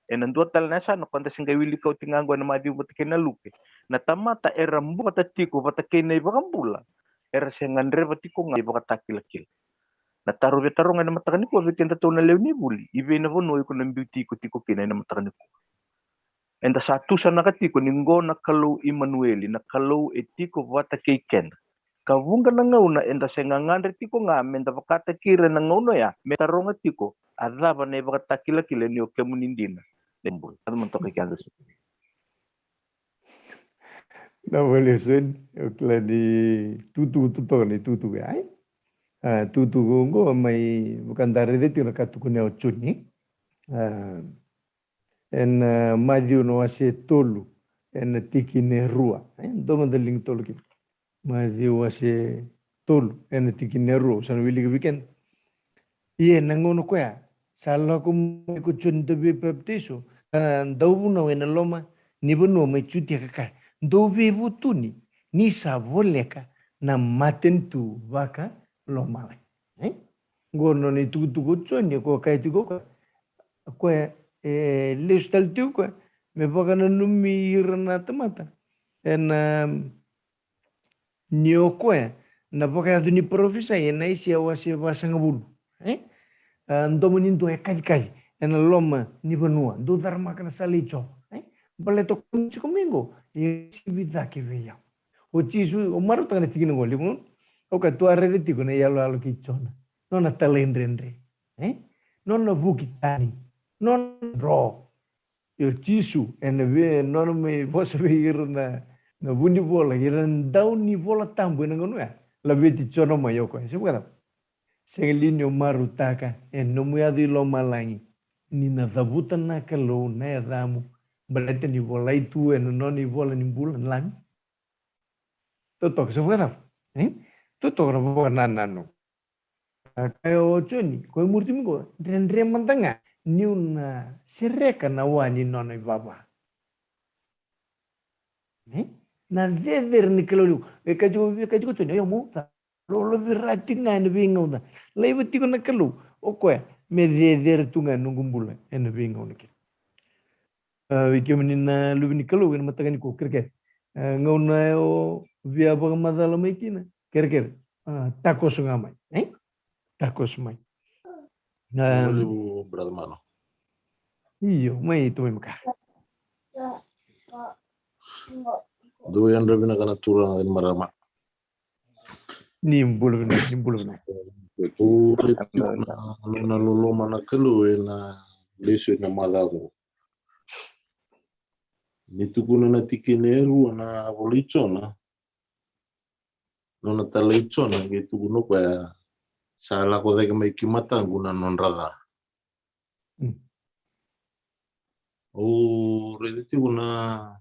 Ena dua tale na yasana ko da se qai wili kauti ga qo ena Maciu vata kei na Luke. Na tamata era bukata tiko vata kei na iVakabula, era se gadreva tiko ga ivakatakilakila. Na taro via taroga ena mataka nikua vei kedatou na lewe ni vuli, i vei na vanua iko na biuti iko tiko kina ena mataka nikua. Eda sa tusanaka tiko ni qo na Kalou Imanueli, na Kalou e tiko vata kei keda. Ka vuqa na gauna eda se gagadre tiko ga me da vakataki ira ena gauna oya, me taroga tiko, a cava na ivakatakilakila ni o kemuni dina. Bula. Sa mani toka i keda. Na vale Joni, au kila ni tukutuku totoka na itukutuku ya, e? A, tukutuku oqo mai vaka da raica tiko na ka tukuna o Joni. A, ena, a, Maciu na wase tolu, ena tikina e rua. E, dua mada na liga tolu kina. Maciu wase tolu, ena tikina e rua, au sa na wilika vei keda. Ia ena gauna koya, sa lako mai ko Joni Dauvepapitaiso, ka dau vunau ena loma ni vanua mai Jutia ka kaya, dou veivutuni, ni sa voleka na matanitu vakalomalagi. E? Qo na nona itukutuku o Joni, ko kaya tiko o koya, o koya, e, lesu tale tiko o koya me vakananumi ira na tamata ena, ni o koya na vakayaco ni parofisai ena Aisea wase vasagavulu. E? A, domo ni dua e kacikaci ena loma ni vanua, dou caramaka na sala i Jiova. E? Baleta o koya tiko mai qo e sivi cake vei au. O Jisu, o marautaka na tikina qo, levu, o ka tu a raica tiko na iyaloyalo kei Jona, nona talaidredre, e? Nona vuki tani, nona dro. Io, Jisu ena vei, nona mai vosa vei ira na, na vunivola, ira na dau ni vola tabu ena gauna ya. Laveti Jona mai o koya, se vakacava? Sega li ni o marautaka ena nomu yaco i lomalagi ni na cavuta na Kalou na yacamu, baleta ni volai tu ena nona ivola ni bula na Lami? Totoka, se vakacava? E? Totoka na vakanananu. A kaya o Joni, ko e muri timi qo, dredre mada ga niu na sereka na wa ni nona ivava. E? Na cecere ni Kalou. E kaya tiko, e kaya tiko o Joni, io, mo ca, lolovira tiko ga ena veigauda. Laiva tiko na Kalou o koya me cecere tu ga ena noqu bula ena veigauna kece. A, vei kemuni na luve ni Kalou ena mataka nikua, kerekere. A, gauna o via vakamacala mai kina, kerekere. A, takoso ga mai, e? Takoso mai. A, levu, brother Mano. Io, mai tu mai maka. Dou yadra vinaka na turaga kei na marama. Ni bula vinaka, ni bula vinaka. Tou raica tiko na, na loloma na Kalou ena lesoni ni macawa qo. Ni tukuna na tikina e rua na ivola i Jona, nona talai Jona, qai tukuna o koya, sa lako cake mai ki mataqu na nodra ca. Mm. Au raica tiko na,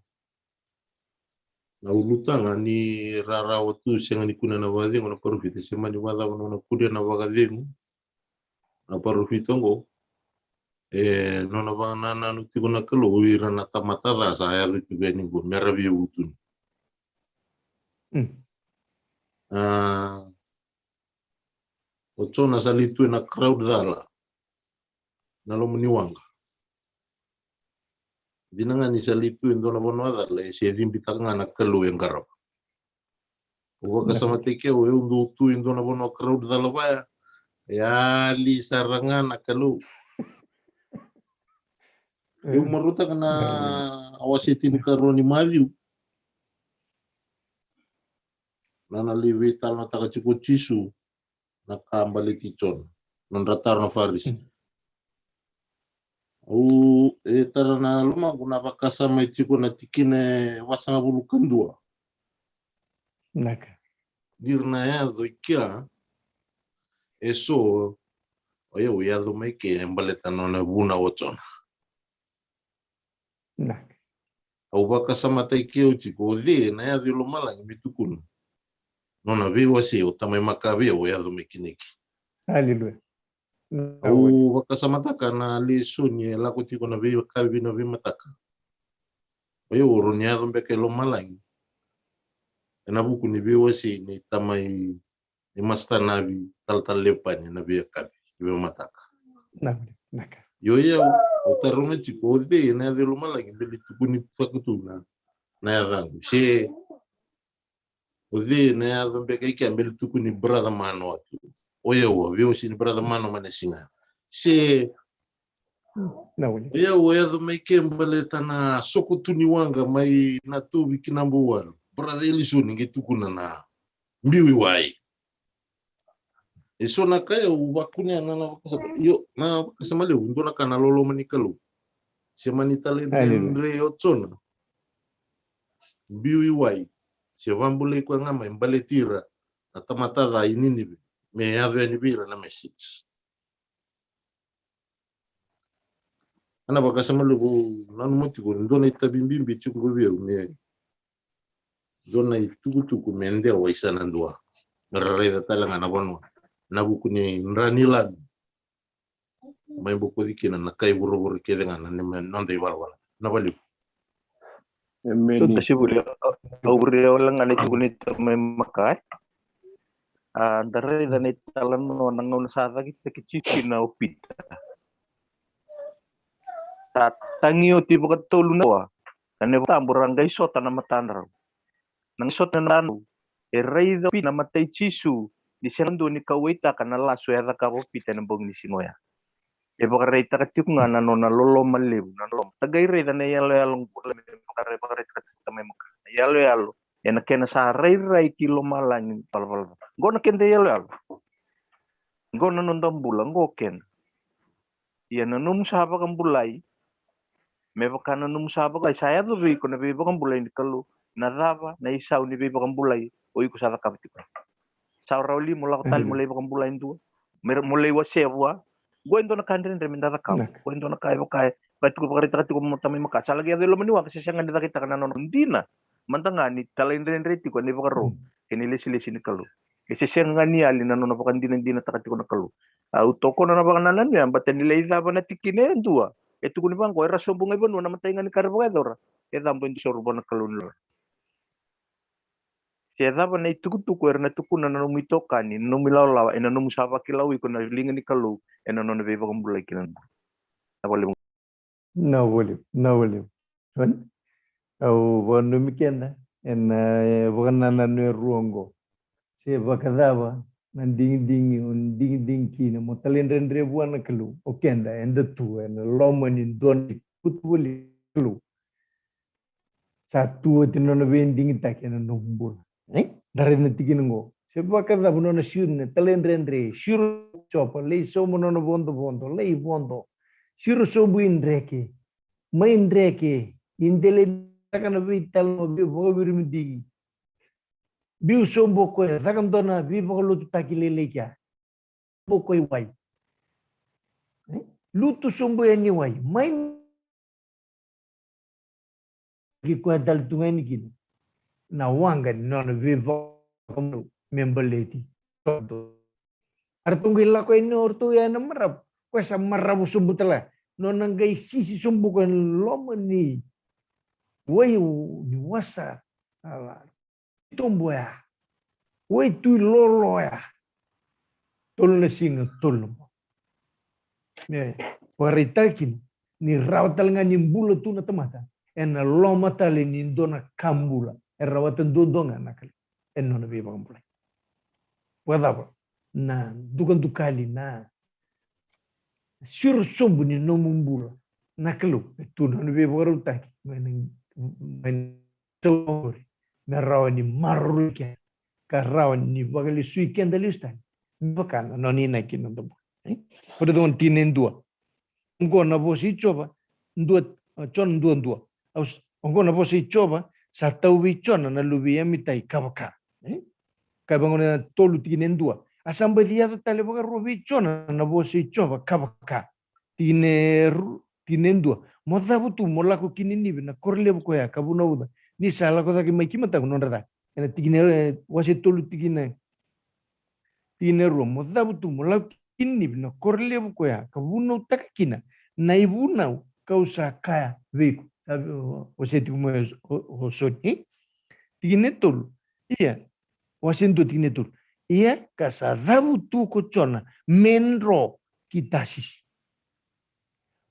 na ulutaga ni rarawa tu, sega ni kune na vakacegu na parofita, se mani vakacava nona kuria na vakacegu na parofita oqo. E, nona vakanananu tiko na Kalou, o ira na tamata ca sa yaco tiko yani qo me ra veivutuni. Mm. A, o Jona sa lai tu ena crowd cala na loma ni waqa. Dina ga ni sa lai tu e dua na vanua cala, e se cibitaka ga na Kalou e qarava. Au vakasamataki au, au dau tu e dua na vanua crowd cala vaya, e yali sara ga na Kalou. Au marautaka na wase tinikarua ni Maciu. Na, na lai veitalanoataka tiko o Jisu na ka baleti Jona, nodra taro na Farisi. Mm. Au, e tara na lomaqu na vakasama e tiko na tikina e vasagavulu ka dua. Vinaka. Ni ra na yaco i kea, eso, o yau yaco mai ke e baleta nona vunau o Jona. Vinaka. Au vakasamataki au tiko, o cei ena yaco i lomalagi me tukuna nona veiwasei o tamai makavi au o yaco mai kina i ke? Aleluya. Au vakasamataka na lesoni e lako tiko na veiyakavi, na veimataka. O yau au rawa ni yaco beka i lomalagi ena vuku ni veiwasei nei tamai, nei Masta Navi, Talatala Lepani, na veiyakavi, na veimataka. Vinaka. Io, io, au taroga tiko, o cei ena yaco i lomalagi me lai tukuni cake tu na, na yacaqu? Se o cei ena yaco beka i kea me lai tukuni Brother Mano tu? O yau a veiwasei ni Brother Mano mai na siga. Se o yau a yaco mai ke baleta na soko tu ni waqa mai na tovi ki na bau walu, Brother Elisoni qai tukuna na biu i wai. Eso na ka au vakunea na, na vakasama, io, na vakasama levu, dua na ka na loloma ni Kalou. Se mani talaidredre o Jona. biu i wai, se vabulai koya ga mai baleti ira na tamata ca i Ninive, me yaco yani vei ira na message. Ana vakasama levu, nanuma tiko ni dua na itavi bibi tiko qo vei au, me dua na itukutuku me dewa i sa na dua, me ra raica tale ga na vanua, na vuku ni dra ni lami mai bokoci kina na kai vuravura kece ga na, na noda ivalavala. Na valiu. Emeni. Sota sivuli, au vuri au laga na ituku ni tamai maka. A da raica na italanoa na gauna sa cakitaki Jisu kina o Pita. Sa tagi oti vakatolu na aua, ka na iVola Tabu ra qai sota na matadrau. Na qai sota na matadrau, e raica o Pita na mata i Jisu ni sega dua ni kauwaitaka na lasu e a cakava o Pita ena bogi ni siga oya. E vakaraitaka tiko ga na nona loloma levu, na loloma. Da qai raica na iyaloyalo qo, me vakaraitaka tiko tamai maka. Na iyaloyalo ena kena sa rairai ki lomalagi valavala. Qo na keda iyaloyalo. Qo na noda bula, qo keda. Ia na nomu sa vakabulai, me vaka na nomu sa vakabulai, sa yaco vei iko na veivakabulai ni Kalou. Na cava na isau ni veivakabulai o iko sa cakava tiko? Sa rawa li mo lako tale mo lai vakabulai dua, me mo lai wasea vua? Qo e dua na ka dredre me da cakava. Qo e dua na ka e vaka e vaka tiko, vakaraitaka tiko mo tamai maka. Sa laki yaco e loma ni waqa, se sega ni cakaitaka na nona dina. Mada ga ni talaidredre tiko ena ivakaro kei na ilesilesi ni Kalou. E se sega ga ni yali na nona vakadinadinataka tiko na Kalou. Au tokona na vakanananu ya, bata ni lai cava na tikina e dua. E tukuni vaqo, era sobu ga i vanua, na matai ga ni ka era vakayacora, e cabo e dua soru vua na Kalou ni loloma. Se cava na itukutuku era na tukuna na nomu itokani, na nomu ilawalawa, ena nomu sa vakila o iko na liga ni Kalou ena nona veivakabulai kina na bula. Na vale Na vale, na vale. Au vakanumi keda ena, e, vakanananu e rua oqo. Se vakacava na digidigi o digidigi kina mo talaidredre vua na Kalou? O keda eda tu ena loma ni dua na itukutuku voli Kalou. Sa tu oti na nona veidigitaki ena nomu bula. E? Da raica na tikina oqo. Se vakacava nona siro na talaidredre, siro Jopa, lai sauma nona vodovodo, lai vodo. Siro sobu i dreke, mai dreke, i dele, caka na veitalanoa, veivakavirimidigi. Biu sobu o koya, caka dua na veivakalotutaki lailai kea. Sobu o koya i wai. E? Lutu sobu yani i wai. Mai ki koya tale tu ga yani kina na waqa ni nona veivakamuduo me baleti. A ratou qai lako yani o ratou ya ena maravu. Koya sa maravu sobu tale ga. Nona qai sisi sobu koya ena loma ni wai ni wasa. Ala. Tobu oya. Wai tu i lolo oya. Tolu na siga, tolu na bogi. Me vakaraitaki kina ni rawa tale ga ni bula tu na tamata ena loma tale ni dua na ka bula. E rawata duadua ga na Kalou ena nona veivakabulai. Vakacava? Na dukadukali, na siro sobu ni nomu bula na Kalou, e tu na nona veivakarautaki mai na, mai na tauri, me rawa ni maroroi keda, ka rawa ni vakalesui keda lesu tale me vaka na nona inaki ena noda bula. E? Vakarogo na tikina e dua. Oqo na vosa i Jiova, dua, a, Jona dua dua. Au s-, oqo na vosa i Jiova, sa tau vei Jona na luve i Amitai ka vaka. E? Ka vaqo na tolu tikina e dua. A sa baci yaco tale vakarua vei Jona na vosa i Jiova ka vaka. Tikina e ru-, tikina e dua. Mo cavutu mo lako ki Ninive, na koro levu koya, ka vunauca ni sa lako cake mai ki mataqu nodra ca. Ena tikina e, wase tolu tikina, tikina e rua. Mo cavutu mo lako ki Ninive, na koro levu koya, ka vunautaka kina na ivunau ka'u sa kaya vei iko. Sa, o, o se tiko mai o, o, o Joni. Tikina e tolu. Ia, wase dua tikina e tolu. Ia ka sa cavutu ko Jona me dro ki Tasisi,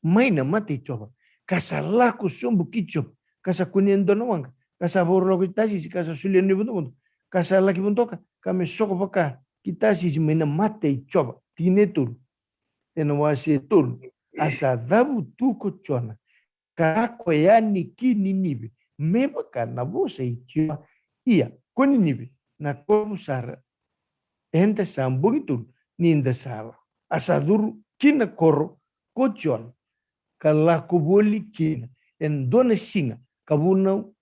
mai na mata i Jiova, ka sa lako sobu ki Jope, ka sa kunea e dua na waqa, ka sa vakarau lako i Tasisi, ka sa solia na ivodovodo, ka sa laki vodoka, ka me soko vaka ki Tasisi mai na mata i Jiova. Tikina e tolu. Ena wase e tolu. A sa cavutu ko Jona ka lako yani ki Ninive, me vaka na vosa i Jiova. Ia ko Ninive na koro levu sara, eda sa bogi tolu ni da sa lako. A sa curu ki na koro ko Jona, ka lako voli kina e dua na siga, ka vunau,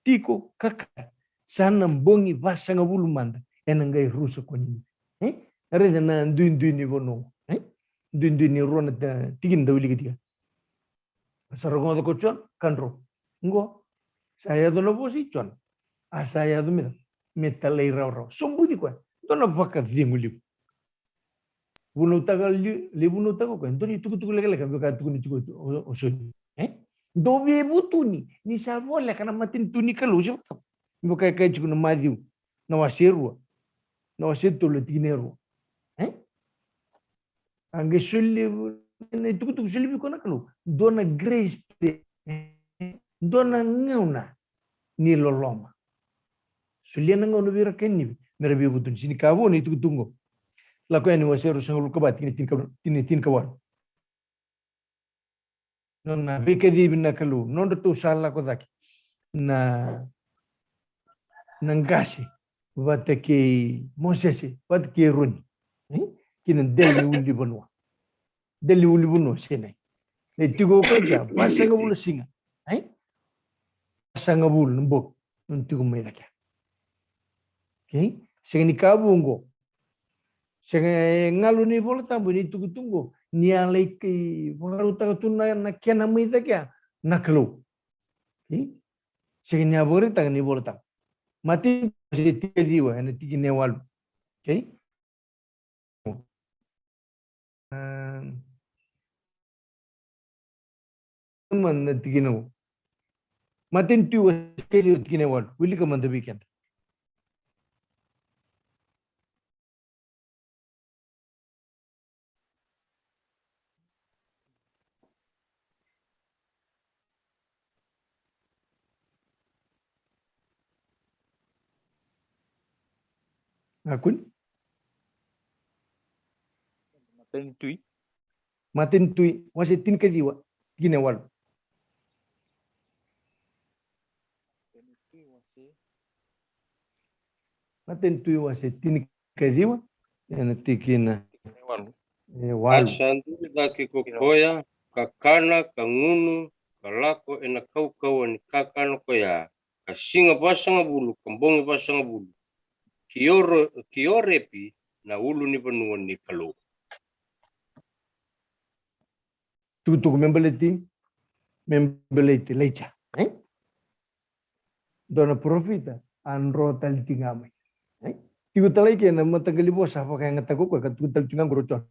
tiko ka kaya, sa na bogi vasagavulu mada ena qai rusa ko Ninive. E? Raica na duidui ni vanua. E? Duidui ni rua na ta-, tikina da wilika tiko. Sa rogoca ko Jona, ka dro. Qo, sa yaco na vosa i Jona. A sa yaco me, me talairawarawa. Sobuci koya. Dua na vakacegu levu. Vunautaka li-, lai vunautaka koya. Dua na itukutuku lekaleka, vaka tukuni tiko o, o Soli. E? Dou veivutuni, ni sa voleka na matanitu ni Kalou, se vaka. Vaka e kaya tiko na Maciu, na wase rua. Na wase tolu, tikina e rua. E? A qai soli, na itukutuku soli vei koya na Kalou. Dua na grace period. Dua na gauna ni loloma. Solia na gauna vei ira kei Ninive me ra veivutuni. Sega ni ka vou na itukutuku qo. Lako Yani wase ruasagavulu ka va, tikina tinikawalu. Nona veikacivi na Kalou, nodratou sa lako cake na, na qase vata kei Mosese, vata kei Eroni, e? Ki na dela ni ulunivanua. Dela ni ulunivanua Sainai. Na tiko o koya kea vasagavulu na siga, e? Vasagavulu na bogi nona tiko mai cake. Okay? Sega ni ka vou qo. Sega, e galu na iVola Tabu ni tukutuku qo ni a lai kei vakarautaka tu na, na kena mai cake na Kalou. Okay? Sega ni a vakaraitaka na iVola Tabu. Matai, se tikaciwa ena tikina e walu. Okay? Mada na tikina qo. Matai ni Tui wase tinikaciwa tikina e walu. Wilika mada vei keda. Na kuni? Matai ni Tui. Matai ni Tui, wase tinikaciwa, tikina e walu. Matai ni Tui wase tinikaciwa, ena tikina e walu. A sa duri cake ko koya, ka kana, ka gunu, ka lako ena kaukauwa ni kakana koya, ka siga vasagavulu, ka bogi vasagavulu, ki Oro-, ki Orepi, na ulunivanua ni Kalou. Tukutuku me baleti, me baleti Ilaija, e? Dua na parofita, a dro tale tiko ga mai. E? Tiko tale i ke na mataqali vosa a vakayagataka o koya ka tuku tale tiko ga qori o Jona.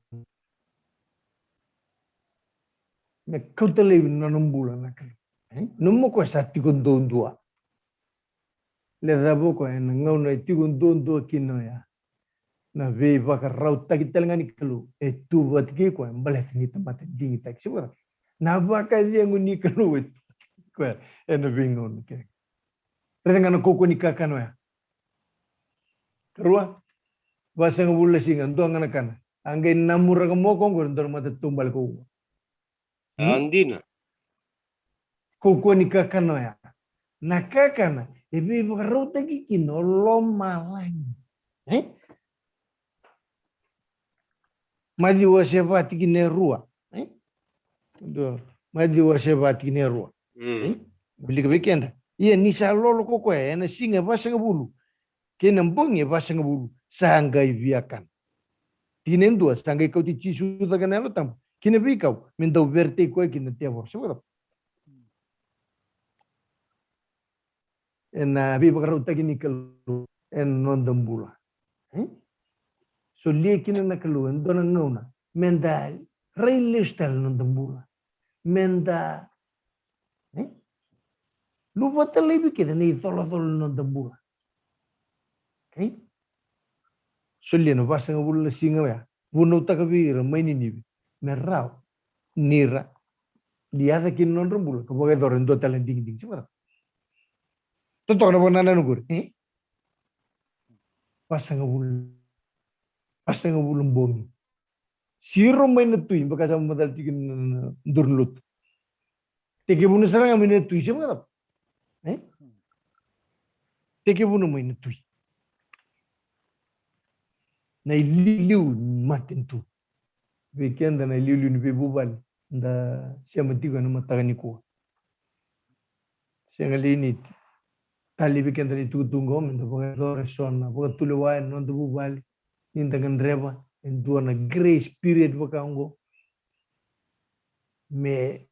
Me kauta laivi na nona bula na Kalou. E? Nomu koya sa tiko duadua. Le cava o koya ena gauna e tiko duadua kina oya. Na veivakarautaki tale ga ni Kalou e tu vata kei koya baleta ni tamata digitaki. Se vaka na vakacegu ni Kalou e tu vata kei koya ena veigauna kece. Raica ga na kaukaua ni kakana oya. Karua, vasagavulu na siga, dua ga na kana. A qai namuraka mai o koya qori dua na matataubale kaukaua. Hmm? A dina. Kaukaua ni kakana oya. Na kakana e veivakarautaki kina o lomalagi. E? Maciu wase va tikina e rua. E? Dua. Maciu wase va tikina e rua. Mm. E? Wilika vei keda. Ia ni sa lolo ko koya ena siga e vasagavulu kei na bogi e vasagavulu, sa qai via kana. Tikina e dua, sa qai kauti Jisu cake na Yalo Tabu ki na veikau me dau veretaki koya kina na tevoro. Se vakacava? Ena veivakarautaki ni Kalou ena noda bula. E? Solia kina na Kalou e dua na gauna me da rai lesu tale na noda bula. Me da, e? Luvata laivi kece na icolacola ni noda bula. Okay? Solia na vasagavulu na siga oya. Vunautaka vei ira mai Ninive me rawa ni ra yaco kina na nodra bula ka vakayacora e dua tale na digidigi. Se vaka. Totoka na vakanananu qori, e? Vasagavulu. Vasagavulu bogi. Siro mai na tui, vaka sa macala tiko na duru ni lotu. Tekivuna sara ga mai na tui, se vakacava? E? Tekivuna mai na tui. Na iliuliu ni matanitu. Vei keda na iliuliu ni veivuvale da sema tiko ena mataka nikua. Sega li ni Talevi keda na itukutuku qo me da vakayacora eso na vakatulewa ena noda vuvale, ni da gadreva e dua na grace period vaka oqo me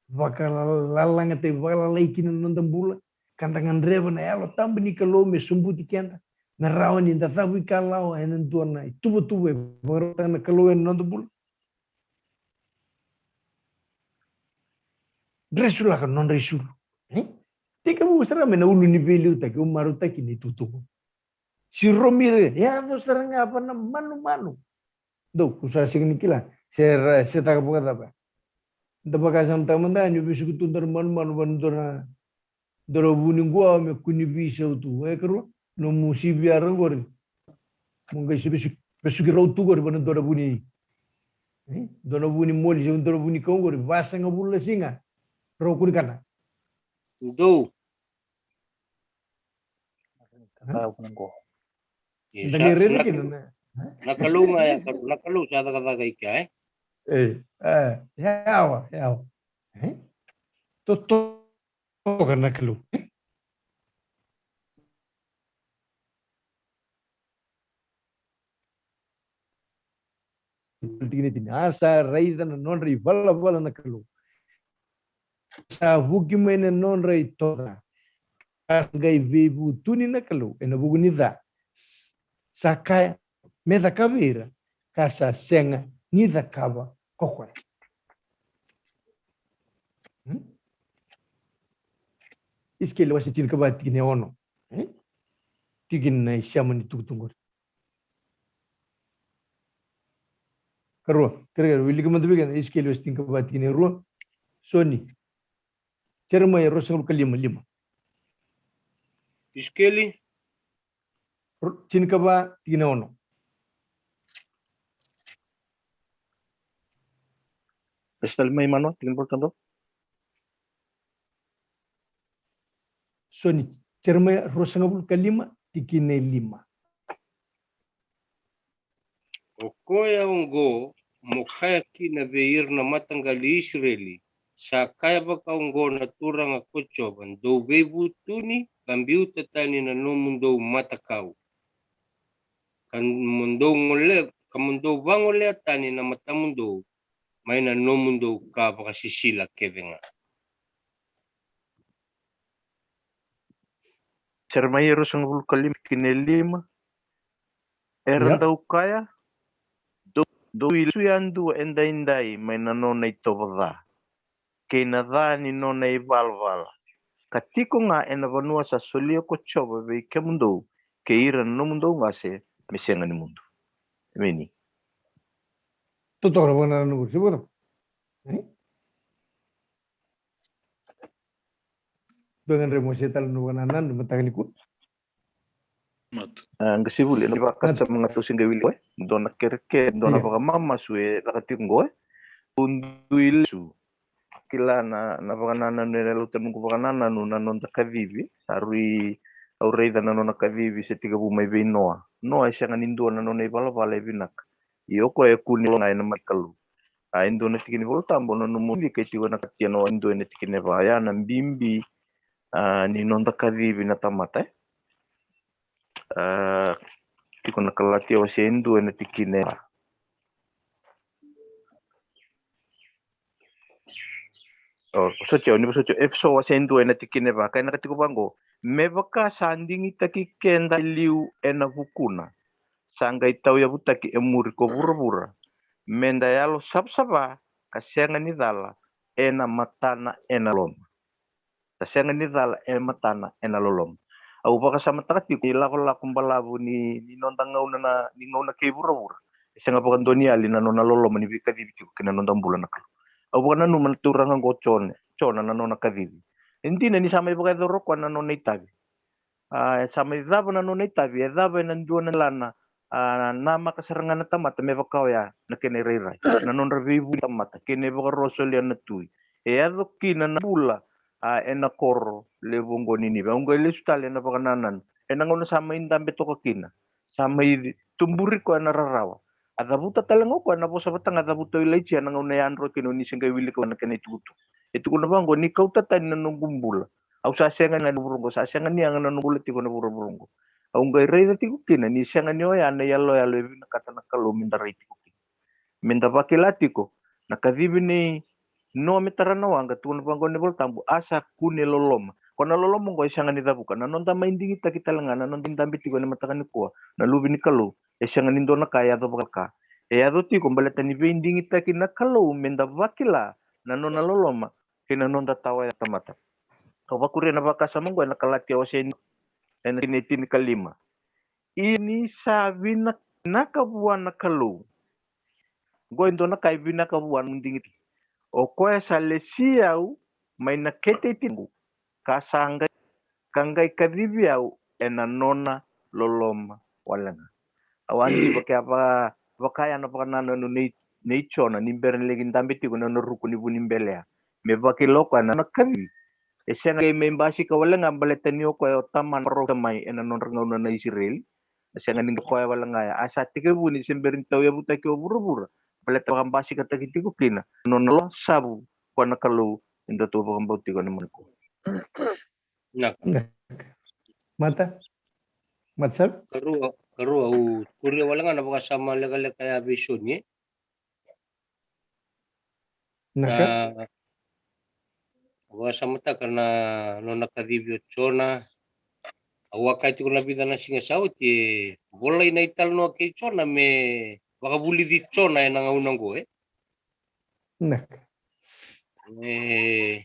vakalalagataki, vakalalai kina na noda bula, ka da gadreva na Yalo Tabu ni Kalou me sobuti keda me rawa ni da cavuikalawa ena dua na ituvatuva e vakarautaka na Kalou ena noda bula. Dresulaka na nodra isulu. E? Tekivu sara mai na ulu ni veiliutaki, au marautaki na itukutuku. Siromi ira, yaco sara ga vaka na manumanu. Dou, ko sa sega ni kila se ra, se taka vakacava. Da vakasamataka mada ni vesuki tu dua na manumanu vaka na dua na, dua na vu ni quawa me kua ni veisau tu. E karua, nomu sivia ra qori. Mo qai se vesuki, vesuki rau tu qori vaka na dua na vu ni, e? Dua na vu ni moli se dua na vu ni kau qori, vasagavulu na siga. Rau kua ni kana. Dou. Ka vuna qo. E, da sa, qai sa raica na kina Kalou, na, na Kalou ga ya, Kalou, na Kalou sa cakacaka i kea, e? E, e, yawa, yawa. E? Totoka na Kalou. E? Tikina tini, a sa raica na nodra ivalavala na Kalou. Sa vuki mai na nodra itoca. Ka sa qai veivutuni na Kalou ena vuku ni ca sa kaya me cakava ira, ka sa sega ni cakava ko koya. Hmm? Isikeli wase tinikava tikina e ono. Hmm? Tikina na isema ni tukutuku qori. Karua, kerekere, wilika mada vei keda, Isikeli wase tinikava tikina e rua. Soni. Jeremaia ruasagavulu ka lima, lima. Isikeli. Ru-, tinikava tikina e ono. Wase tale mai, Manuel, tikina e ono. Soni, Jeremaia ruasagavulu ka lima, tikina e lima. O koya oqo mo kaya kina vei ira na mataqali i Isireli, sa kaya vaka oqo na Turaga ko Jiova, dou veivutuni ka biuta tani na nomudou matakau, ka mo dou gole, ka mo dou vagolea tani na matamudou mai na nomudou ka vakasisila kece ga. Jeremaia ruasagavulu ka lima, tikina e lima. Era dau kaya, dou, dou lesu yadua edaidai mai na nona itovo ca kei na ca ni nona ivalavala, ka tiko ga ena vanua sa solia ko Jiova vei kemudou kei ira na nomudou qase me sega ni mudu. Emeni. Totoka na vakanananu qori, se vakacava? E? Dua ga dre mo se tale na vakanananu mataka nikua. Mata. A, qasenivuli, na vakasama ga tou se qai wilika, e? Dua na kerekere, dua na vakamamasu e caka tiko qo, e? Dou dui lesu. Kila na, na vakanananu, e lauta noqu vakanananu na noda kacivi. Sa rui au raica na nona kacivi se tekivu mai vei Noa. Noa e sega ni dua na nona ivalavala e vinaka. Ia o koya e kune ga ena mata ni Kalou. A, e dua na tiki ni Vola Tabu, na nomu wilika e tiko ena Kalatia na wase e dua ena tikina e va, ya na bibi, a, ni noda kacivi na tamata, e. A, tiko na Kalatia wase e dua ena tikina e va. O, vosoti au, ni vosoti au. Efeso wase e dua ena tikina e va, ka e na ka tiko vaqo. Me vaka sa digitaki keda e liu ena vukuna, sa qai tauyavutaki e muri ko vuravura, me da yalo savasava ka sega ni cala ena matana ena loloma. Ka sega ni cala e matana ena loloma. Au vakasamataka tiko ni lakolako balavu ni, ni noda gauna na, ni gauna kei vuravura. E sega vakadua ni yali na nona loloma ni veikacivi tiko kei na noda bula na Kalou. Au vakananuma na turaga oqo Jona, Jona na nona kacivi. E dina ni sa mai vakayacora o koya na nona itavi. A, e sa mai cava na nona itavi, e cava ena dua na lana, a, namaka sara ga na tamata me vaka oya na kena irairai. Na nodra veivuli tamata, kei na ivakaro solia na tui. E yaco kina na bula, a, ena koro levu oqo ni Ninive. Au qai lesu tale ena vakanananu. Ena gauna sa mai dabe toka kina. Sa mai tuburi koya na rarawa. A cavuta tale ga o koya na vosa vata ga a cavuta o Ilaija ena gauna e yadro kina, o ni se qai wilika na kena itukutuku. E tukuna vaqo, ni kauta tani na noqu bula. Au sa sega ni ga ni vuravura oqo, sa sega ni yaga na noqu bula tiko na vuravura oqo. Au qai raica tiko kina ni sega ni oya na iyaloyalo e vinakata na Kalou me da rai tiko kina. Me da vakila tiko na kacivi nei Noa me tara na waqa, tukuna vaqo na iVolatabu, a sa kune loloma. Ko na loloma oqo e sega ni cavuka. Na noda mai digitaki tale ga na noda dabe tiko ena mataka nikua, na luve ni Kalou, e sega ni dua na ka e yaco vaka. E yaco tiko baleta ni veidigitaki na Kalou me da vakila na nona loloma kei na noda tawa ya tamata. Au vakuria na vakasama oqo ena Kalatia wase ni, ena tikina e tinikalima. Ia ni sa vinaka vua na Kalou. Oqo e dua na ka e vinaka vua na digitaki. O koya sa lesi au mai na kete i tinaqu, ka sa qai, ka qai kacivi au ena nona loloma wale ga. Au a diva ke a va, vaka ya na vakanananu nei, nei Jona ni bera ni laki dabe tiko na nona ruku ni vu ni bele ya. Me vakila o koya na nona kacivi. E sega ni mai basika wale ga baleta ni o koya o tamana parofita mai ena nodra gauna na Isireli. E sega ni koya wale ga ya. A sa tekivu ni se bera ni tauyavutaki o vuravura baleta vakabasikataki tiko kina na nona lo savu koya na Kalou ni datou vakabauta tiko ena mataka nikua. Na. Na. Mata? Mata Savi? Karua, karua, au kuria wale ga na vakasama lekaleka ya vei Soni, e? Na ka? Na, au vakasamataka na nona kacivi o Jona. Au a kaya tiko na vica na siga sa oti, e volai na italanoa kei Jona me vakavulici Jona ena gauna oqo, e? Na ka. E,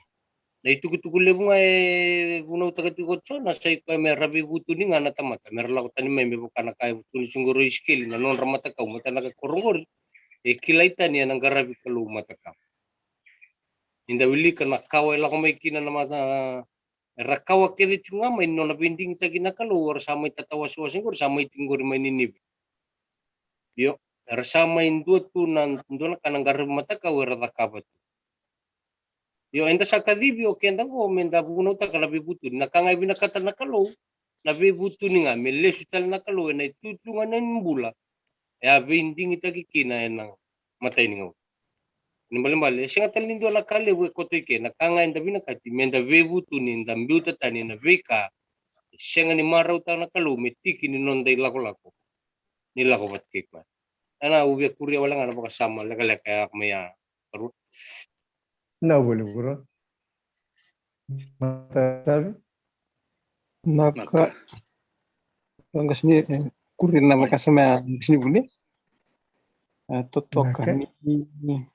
na itukutuku levu ga e vunautaka tiko o Jona, sa i koya me ra veivutuni ga na tamata, me ra lako tani mai me vaka na ka e vutuni tiko qori o Isikeli, na nodra matakau, matanaka koro qori e kilai tani ena qaravi Kalou matakau. Ni da wilika na kawa e lako mai kina na mata, era kawa kece tiko ga mai ni nona veidigitaki na Kalou, era sa mai tatawasewase qori, sa mai tiko qori mai Ninive. Io, era sa mai dua tu na, dua na ka na qaravi matakau era cakava tu. Io, eda sa kacivi o keda qo me da vunautaka na veivutuni. Na ka ga e vinakata na Kalou, na veivutuni ga, me lesu tale na Kalou ena itutu ga ni bula e a veidigitaki kina ena matai ni gauna. Ni balebale, e sega tale ni dua na ka levu e koto i ke, na ka ga eda vinakati me da veivutuni, da biuta tani ena veika e sega ni marautaka na Kalou me tiki ni noda ilakolako ni lako vata kei koya. Ena, au via kuria wale ga na vakasama lekaleka ya mai ya, karua. Na voli, karua. Mata Savi? Na ka. Au qai sini, e, kuria na vakasama ya, sini vuni. E, totoka. Na ka. Ni, ni,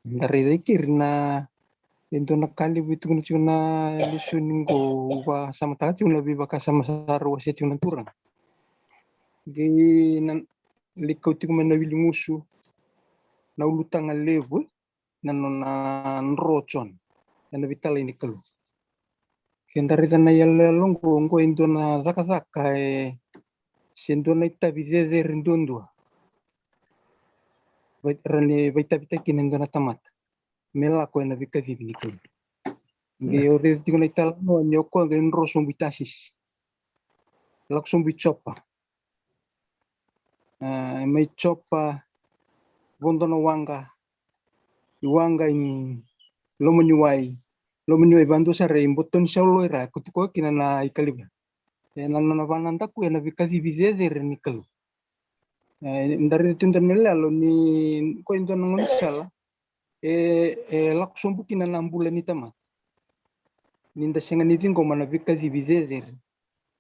da raica i keri na, e dua na ka levu e tukuna tiko na lesoni qo, vakasamataka tiko na veivakasama sa rau wasea tiko na turaga. Qai na, lai kau tiko mai na wili gusu, na ulutaga levu, na nona dro o Jona ena veitalai ni Kalou. Ke da raica na iyaloyalo qo, qo e dua na cakacaka, e, se dua na itavi cecere duadua. Vai, ra ni vakaitavitaki kina e dua na tamata me lako ena veikacivi ni Kalou. Qai, mm, au raica tiko na italanoa ni o koya qai dro sobu i Tasisi, lako sobu i Jopa. E, mai Jopa, vodo na waqa, i waqa i loma ni wai, loma ni wai vadua sara, i boto ni sauloi ra, e koto koya kina na ikaliva. E, na nona vakanadaku ena veikacivi cecere ni Kalou. E, da raica tu e dua na iyaloyalo ni, ko e dua na gaunisala e, e lako sobu kina na bula ni tamata ni da sega ni ciqoma na veikacivi cecere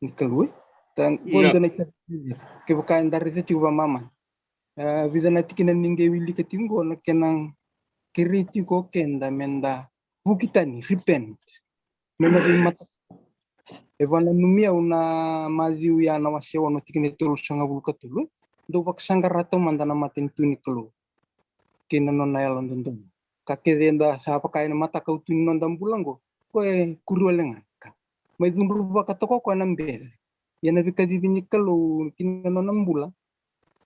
ni Kalou, e. Ta, qo e dua na itavi cecere. Kevaka eda raica tiko vakamamada, e, vica na tikina ni qai wilika tiko qo, na kena kerei tiko o keda me da vuki tani, repent. Me na veimata. E vakananumi au na Maciu ya na wase ono, tikina e tolusagavulu ka tolu. Dou vakasaqara taumada na matanitu ni Kalou kei na nona yalododonu. Ka kece eda sa vaka ena matakau tu ni noda bula qo, ko e kuri wale ga ka mai cudruvaka toka o koya na bele. Ia na veikacivi ni Kalou ki na nona bula,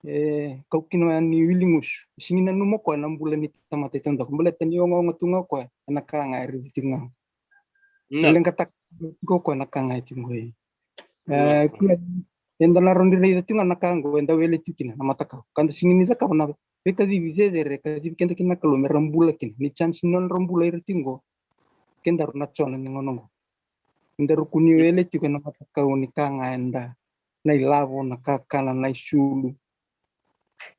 e kau kina ni wili gusu. E sega ni nanuma o koya na bula ni tamata e taudaku, baleta ni ogaoga tu ga o koya ena ka ga e raica tiko ga. Na. E leqataka tiko o koya na ka ga e tiko qo. E, kua, eda na rawa ni raica tiko ga na ka qo eda wele tiko kina na matakau. Ka da sega ni cakava na veikacivi cecere e kacivi keda kina na Kalou me ra bula kina. Ni chance ni nodra bula ira tiko qo, kedaru na Jona ni gauna qo. Eda rukuni wele tiko ena matakau ni ka ga eda, na ilavo, na kakana, na isulu.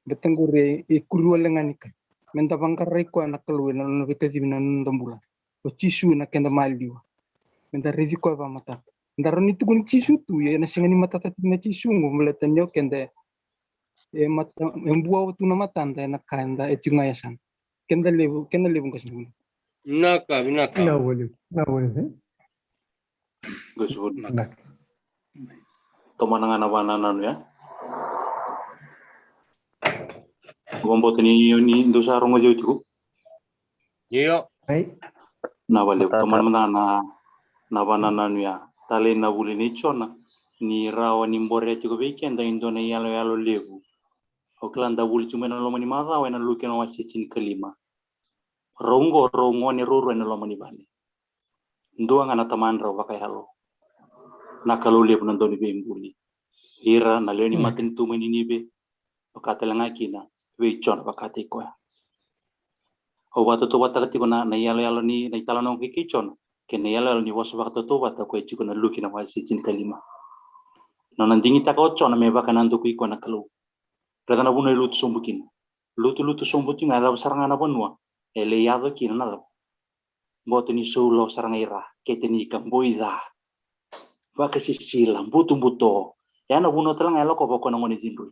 Baleta qori e kuri wale ga ni ka. Meda vaqarai koya na Kalou ena nona veikacivi na noda bula. O Jisu na keda maliwa. Meda raici koya vakamatata. Da rawa ni tukuni Jisu tu, ia ena sega ni matata tiko na Jisu qo, baleta ni o keda e mata, e buawa tu na matada ena ka eda e tiko ga e yasana. Keda levu, keda levu qasenivuli. Vinaka, vinaka. Vinaka vakalevu, vinaka vakalevu, e? Qasenivuli. Vinaka. Tomana ga na vakanananu ya. Vakabauta ni, ni dou sa rogoci au tiko. Io. Ai. Na vale, matata. Tomana mada na, na vakanananu ya. Talei na vuli nei Jona. Ni rawa ni borea tiko vei keda e dua na iyaloyalo levu. Au kila da vuli tiko mai na loma ni macawa ena Luke na wase tinikalima. Rau qo, rau gone ruarua ena loma ni vale. Dua ga na tamadrau vakayalo. Na Kalou levu na Dauniveibuli. Ira na lewe ni matanitu mai Ninive. Vaka tale ga kina vei Jona vakataki koya. Au vakatautauvatataka tiko na, na iyaloyalo ni, na italanoa kei, kei Jona. Kei na iyaloyalo ni vosa vakatautauvata ko e tiko na Luke na wase tinikalima. Nona digitaka o Jona me vakanadokui koya na Kalou. Raica na vanua e lutu sobu kina. Lutulutu sobu tiko ga, e cava sara ga na vanua e lai yaco kina na cava? Boto ni soula sara ga i ra, kete ni ka boi ca. Vakasisila, butobuto. Ya na vanua tale ga e lakova o koya na gone cidroi.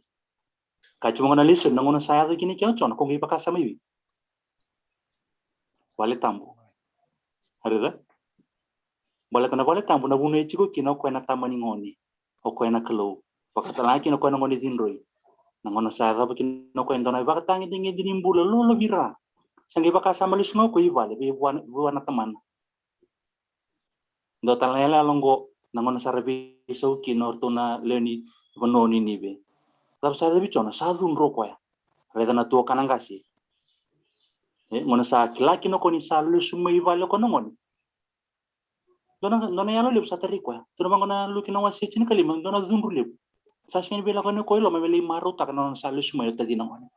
Ka tiko ga na lesoni, na gauna sa yaco kina kea o Jona, ko qai vakasama i vei? Vale tabu. Raica? Baleta na vale tabu na vanua e tiko kina o koya na tama ni gone. O koya na Kalou. Vakatalega kina o koya na gone cidroi. Na gauna sa yacova kina o koya e dua na ivakatagedegede ni bula lolovira. Sa qai vakasama lesu ga o koya i vale vei vua, vua na tamana. Dua tale na iyaloyalo oqo, na gauna sa ra veisau kina o ratou na lewe ni vanua o Ninive. Cava sa yaco vei Jona? Sa cudru o koya. Raica na tuakana qase. E, gauna sa kila kina o koya ni sa lesu mai i vale o koya na gone. Dua na, dua na yalo levu sa tarai koya. Tukuna vaqo na Luke na wase tinikalima, dua na cudru levu. Sa sega ni via lako yani o koya i loma me lai marautaka na nona sa lesu mai o tacina gone.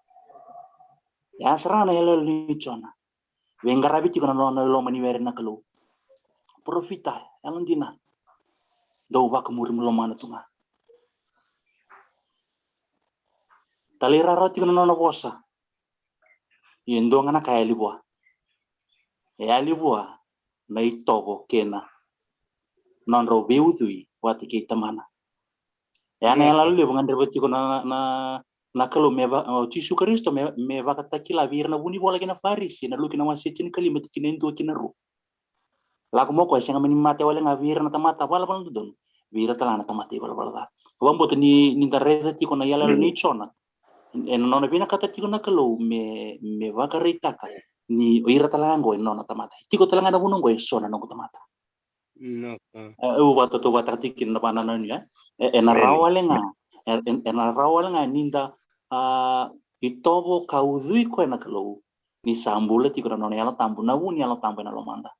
Ya sara ga na iyaloyalo nei Jona. Veiqaravi tiko na nona loma ni were na Kalou. Parofita, yalodina. Dau vakamuri mo lomana tu ga. Talairawarawa tiko na nona vosa. Ia e dua ga na ka e yali vua. E yali vua na itovo kei na nodrau veiucui vata kei tamana. E ya na yalo levu gadreva tiko na, na, na Kalou me va, o Jisu Karisito me, me vakatakila vei ira na vunivola kei na Farisi, na Luke na wase tinikalima, tikina e dua ki na rua. Lako mai o koya, sega mani mate wale ga vei ira na tamata valavala dodonu, vei ira tale ga na tamata ivalavala ca. Au vakabauta ni, ni da raica tiko na iyaloyalo nei Jona, ena nona vinakata tiko na Kalou me, me vakaraitaka ni o ira tale ga oqo e nona tamata. Tiko tale ga na vanua oqo e so na noqu tamata. Vinaka. E, au vakatautauvatataka tiko kina na vakanananu ya. E, ena rawa wale ga, e, e, ena rawa wale ga ni da, a, itovo ka ucui koya na Kalou. Ni sa bula tiko na nona Yalo Tabu, na vu ni Yalo Tabu ena lomada.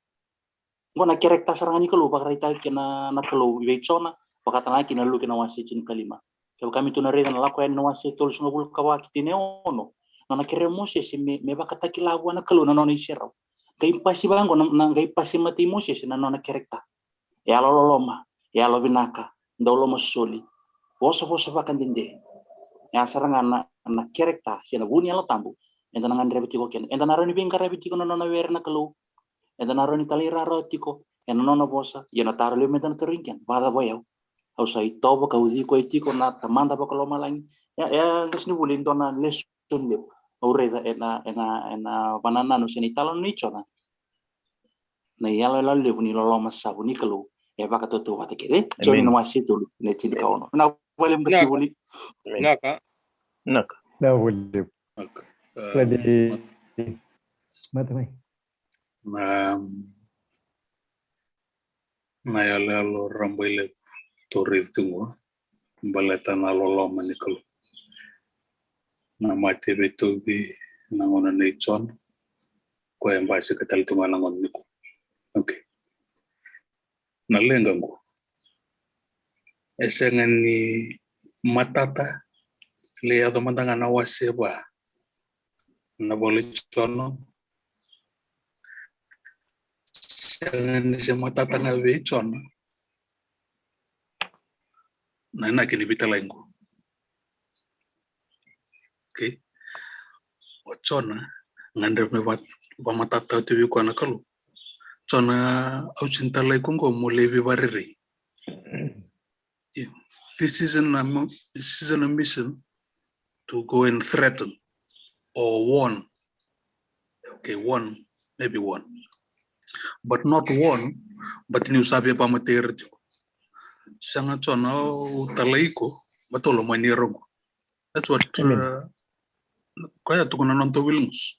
Oqo na character sara ga ni Kalou vakaraitaki kina na Kalou vei Jona, vakatalega kina Luke na wase tinikalima. Kevaka me tou na raica na Lako Yani na wase tolusagavulu ka va ki na tini e ono. Nona kerea Mosese me, me vakatakila vua na Kalou na nona iserau. Qai pasi vaqo na, na qai pasi matai Mosese na nona character. Yalololoma, yalovinaka, dau lomasoli, vosavosa vakadede. Ya sara ga na, na character se na vu ni Yalo Tabu eda na gadreva tiko kina. Eda na rawa ni veiqaravi tiko na nona were na Kalou. Eda na rawa ni talairawarawa tiko ena nona vosa. Ia na taro levu meda na tarogi keda, vakacava o yau? Au sa itovo ka ucui koya tiko na Tamada vakalomalagi? Ya, ya, qasenivuli, e dua na lesoni levu au raica ena, ena, ena vakanananu se na italanoa nei Jona. Na iyaloyalo levu ni loloma savu ni Kalou e vakatautauvata kece. Joni na wase tolu, na tinikaono. Na vale, qasenivuli. Vinaka. Vinaka. Na vale. Vinaka. Ladi. Mata mai. Na, na iyaloyalo rabailevu tou raica tiko qo, baleta na loloma ni Kalou. Na mate veitauvi na gauna nei Jona, koya e basika tale tu ga na gauna nikua. Okay. Na leqa qo e sega ni matata, lai yaco mada ga na wase va na ivola i Jona. Sega ni se matata ga vei Jona na inaki ni veitalai qo. Okay. O Jona, gadreva me va- vamatata oti vei koya na Kalou. Jona, au sega ni talai iko qo mo lai veivarerei. Yeah. This isn't a mo- this isn't a mission to go and threaten or warn. Okay, warn, maybe warn, but not warn. But niu sa via vamatei ira tiko. Sega, Jona, au talai iko, but au lomani ira qo. That's what, uh, koya tukuna na noda wili gusu.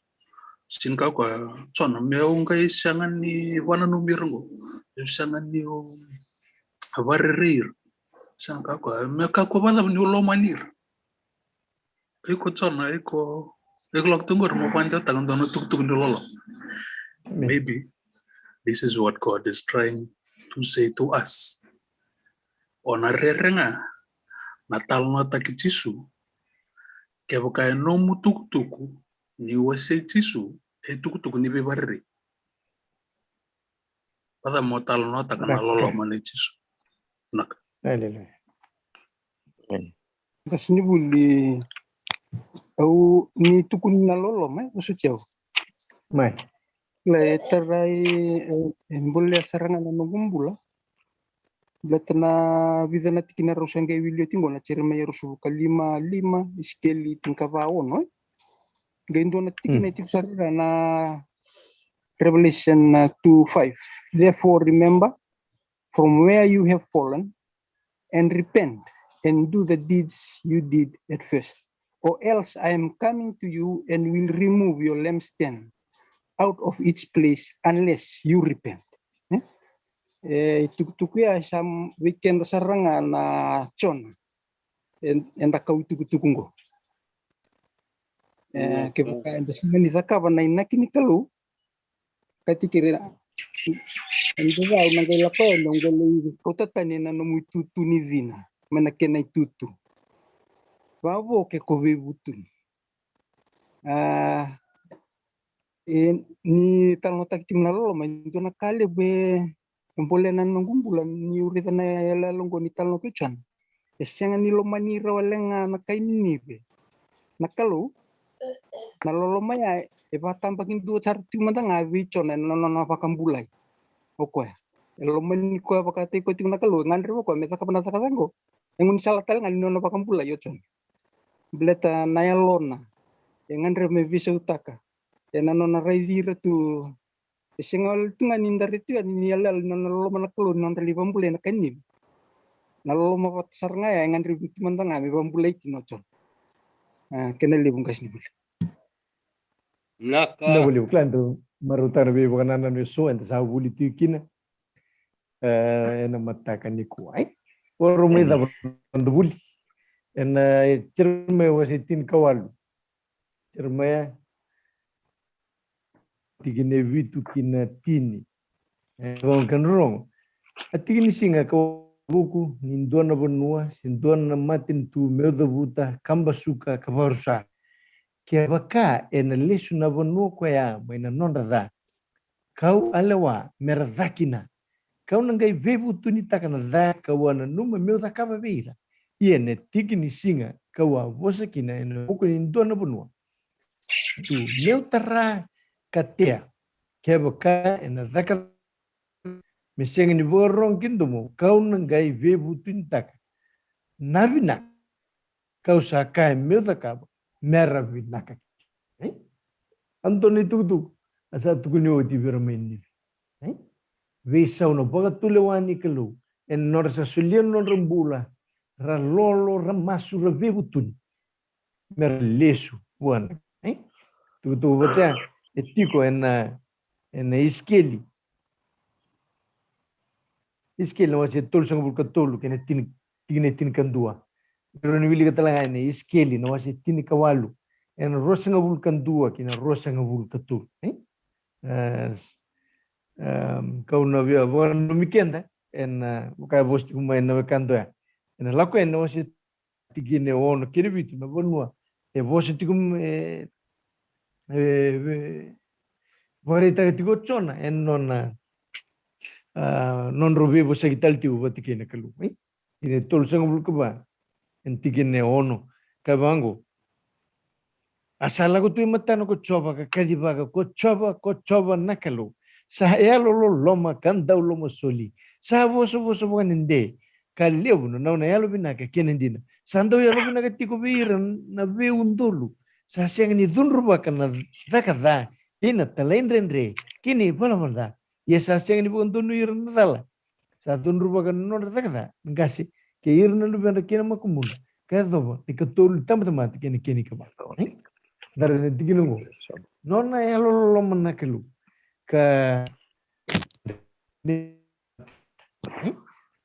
Sega ni kaya o koya, Jona, me au qai sega ni vakananumi ira qo, me au sega ni vakarerei ira. Sega ni kaya o koya, me kakua vakacava niu lomani ira? Iko Jona, iko, iko lako tu qori mo vakadewataka e dua na itukutuku ni loloma. Maybe this is what God is trying to say to us. O na rere ga na talanoataki Jisu, kevaka e nomu itukutuku ni wasei Jisu e itukutuku ni veivarerei. Vacava mo talanoataka na loloma nei Jisu? Naka. Aleluya. Qasenivuli, au ni tukuni na loloma, e, vosoti au. Mai. La e tarai, e, e bolea sara ga na noqu bula. Baleta na vica na tikina rau sa qai wili oti qo, na Jeremaia ruasagavulu ka lima, lima, Isikeli tinikava ono, e. Qai dua na tikina e tiko sara ga na Revelation, uh, two five. Therefore remember from where you have fallen, and repent, and do the deeds you did at first. Or else I am coming to you and will remove your lampstand out of its place unless you repent. E? E, itukutuku ya e sa vei keda sara ga na Jona. E, eda kau itukutuku qo. E, kevaka eda sega ni cakava na inaki ni Kalou, ka tikina, e dua au na qai lako yani, au qai lai kauta tani ena nomu itutu ni cina mai na kena itutu. Vavo ke ko veivutuni. A, e, ni talanoataki tiko na loloma, e dua na ka levu e bolea na noqu bula niu raica na iyaloyalo qo ni talanoa kei Jona. E sega ni lomani ira wale ga na kai Ninive na Kalou. Na loloma ya e vakatabakidua sara tiko mada ga vei Jona ena nona vakabulai. O koya e lomani koya vakataki koya tiko na Kalou, e gadreva o koya me cakava na cakacaka qo. E gaunisala tale ga ni nona vakabulai o Jona. Baleta na yalona e gadreva me veisautaka ena nona raici ira tu. E sega wale tu ga ni dare tu yani ni yaloyalo ni nona loloma na Kalou ni nodra lai vakabulai na kai Ninive. Na loloma vata sara ga ya e gadrevi tu mada ga me vakabulai kina o Jona. A, kena levu, qasenivuli. Naka. Na vuli vukila dau marautaka na veivakanananu eso eda sa vuli tu kina. E, ena mataka nikua, e. Oro mai cava na noda vuli ena, e, Jeremaia wase tinikawalu. Jeremaia, tikina e vitu ki na tini. E, vakarogo. A tiki ni siga kau a vuku ni dua na vanua se dua na matanitu meu cavuta ka basuka ka vakarusa. Kevaka ena lesu na vanua koya mai na nodra ca, kau a lewa mera ca kina, kau na qai veivutunitaka na ca kau a nanuma meu cakava vei ira. Ia ena tiki ni siga kau a vosa kina ena vuku ni dua na vanua, tu meu tara ka tea, kevaka ena caka me sega ni vakarogo ki domo, kau na qai veivutunitaka na vinaka kau sa kaya meu cakava mera vinaka. E? A dua na itukutuku a sa tukuni oti vei ira mai Ninive. E? Veisau na vakatulewa ni Kalou ena nodra sa solia na nodra bula, ra lolo, ra masu, ra veivutuni mera lesu vua na, e? Tukutuku vata e tiko ena, ena Isikeli. Isikeli na wase tolusagavulu ka tolu kei na tini, tikina e tinikadua. Keirau na wilika tale ga ena Isikeli na wase tinikawalu, ena ruasagavulu ka dua kei na ruasagavulu ka tolu, e? E, s-, em, kau na via vakananumi keda ena, e, vaka e vosa tiko mai na wekada oya. Ena Lako Yani na wase tikina e ono kei na vitu, na vanua e vosa tiko mai, e, e, e, vakaraitaka tiko o Jona ena nona, a, nodrau veivosaki tale tiko vata kei na Kalou, e? Tikina e tolusagavulu ka va, ena tikina e ono, ka vaqo: A sa lako tu e matana ko Jiova ka kacivaka, ko Jiova, ko Jiova na Kalou, sa yalololoma ka dau lomasoli, sa vosavosa vakadede, ka levu na nona yalovinaka kei na dina. Sa dau yalovinaka tiko vei ira na veiudolu. Sa sega ni cudruvaka na caka ca kei na talaidredre kei na ivalavala ca. Ia sa sega ni vakadonui ira na cala. Sa cudruvaka na nodra caka ca na qase kei ira na luvedra kei na makubudra, ka yacova na ikatolu ni tabatamata kei na kena ikava. Ei? Dara na tikina oqo. Nona yalololoma na Kalou. Ka, ei?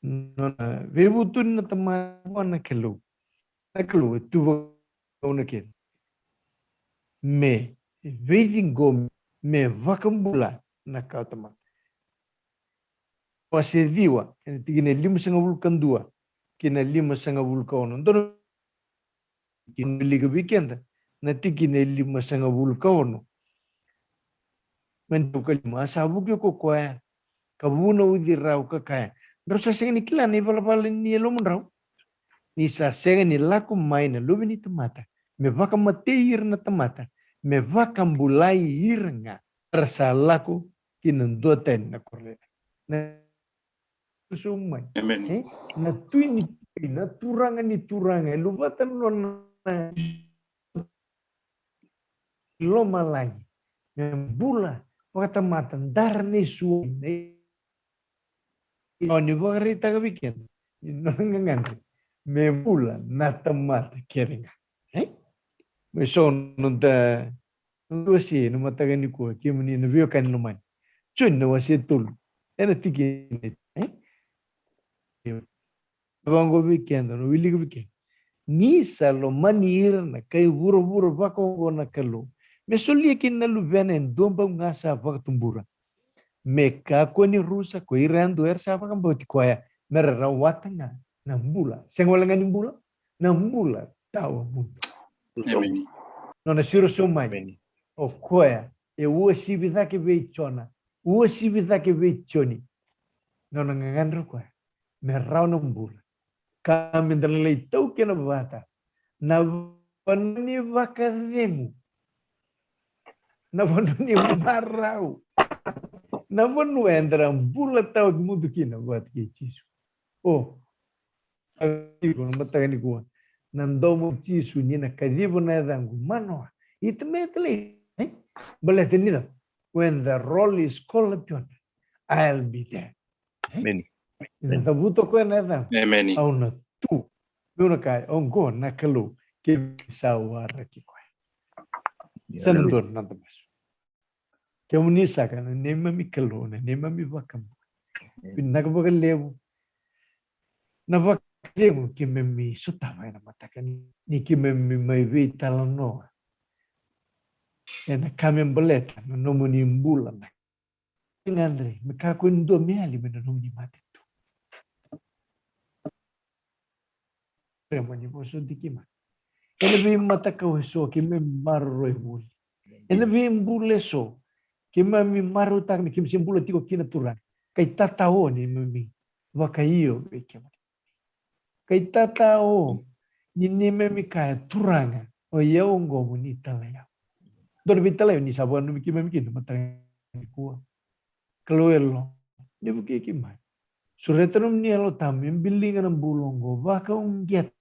Nona veivutuni na tamata na Kalou. Na Kalou e tu vakauna kece me veiciqomi, me vakabula na kawatamata. Wase ciwa, ena tikina e limasagavulu ka dua kei na limasagavulu ka ono. Dou na wilika vei keda na tikina e limasagavulu ka ono. Mani ka lima: A sa vukei ko koya ka vunauci rau ka kaya: Drau sa sega ni kila na ivalavala ni yalomudrau? Ni sa sega ni lako mai na Luve ni tamata me vakamatei ira na tamata, me vakabulai ira ga, era sa lako ki na duatani na koro lailai. Na so mai. Emeni. E? Na Tui ni tui, na Turaga ni turaga, e luvata na nona lomalagi me bula vakatamata, dara na isua. Ni vakaraitaka vei keda ni nona gagadre me bula na tamata kece ga. E? Me so noda wase na mataka nikua, kemuni na veiwekani lomani. Joni na wase tolu, ena tikina e, e? Vaqo vei keda, na wilika vei keda: Ni sa lomani ira na kai vuravura vakaoqo na Kalou, me solia kina na Luvena e dua bau ga sa vakatubura, me kakua ni rusa ko ira yadua era sa vakabauti koya, me ra rawata ga na bula. Sega wale ga ni bula, na bula tawamudu. Emeni. Nona siro sobu mai. Emeni. O koya e uasivi cake vei Jona, uasivi cake vei Joni. Nona gagadre o koya me rawa na bula, ka me da na lai taukena vata na vanua ni vakacegu, na vanua ni marau, na vanua eda na bula tawamudu kina vata kei Jisu. O, a tiko na mataka nikua, na domo i Jisu ni na kaciva na yacaqu, manoa, ita me talai, e? Baleta ni cava? When the roll is called upon, I'll be there. E? Emeni. Ni na cavuta o koya na yacaqu, emeni, au na tu. Meu na kaya, oqo na Kalou, keimami sa waraki koya. Sa na dua na noda masu. Kemuni saka na neimami Kalou, na neimami Vakabula. Vinaka vakalevu na vakacegu keimami sotava ena mataka ni, ni keimami mai veitalanoa ena ka me baleta na nomuni bula, na gagadre me kakua ni dua me yali mai na nomuni mate tu. Rema ni vosoti keimami. Ena veimatakau eso keimami maroroi voli. Ena veibula eso keimami marautaka me keimami se bula tiko kina, Turaga. Ka itatao neimami vakaio vei kemuni. Ka itatao ni neimami kaya, Turaga, o i au oqo, mo ni talai au. Dua na veitalai o ni sa vakananumi keimami kina mataka nikua. Kalou e loloma, ni vukei keimami. Sureta nomuni Yalo Tabu me biliga na bula oqo, vakauqeta.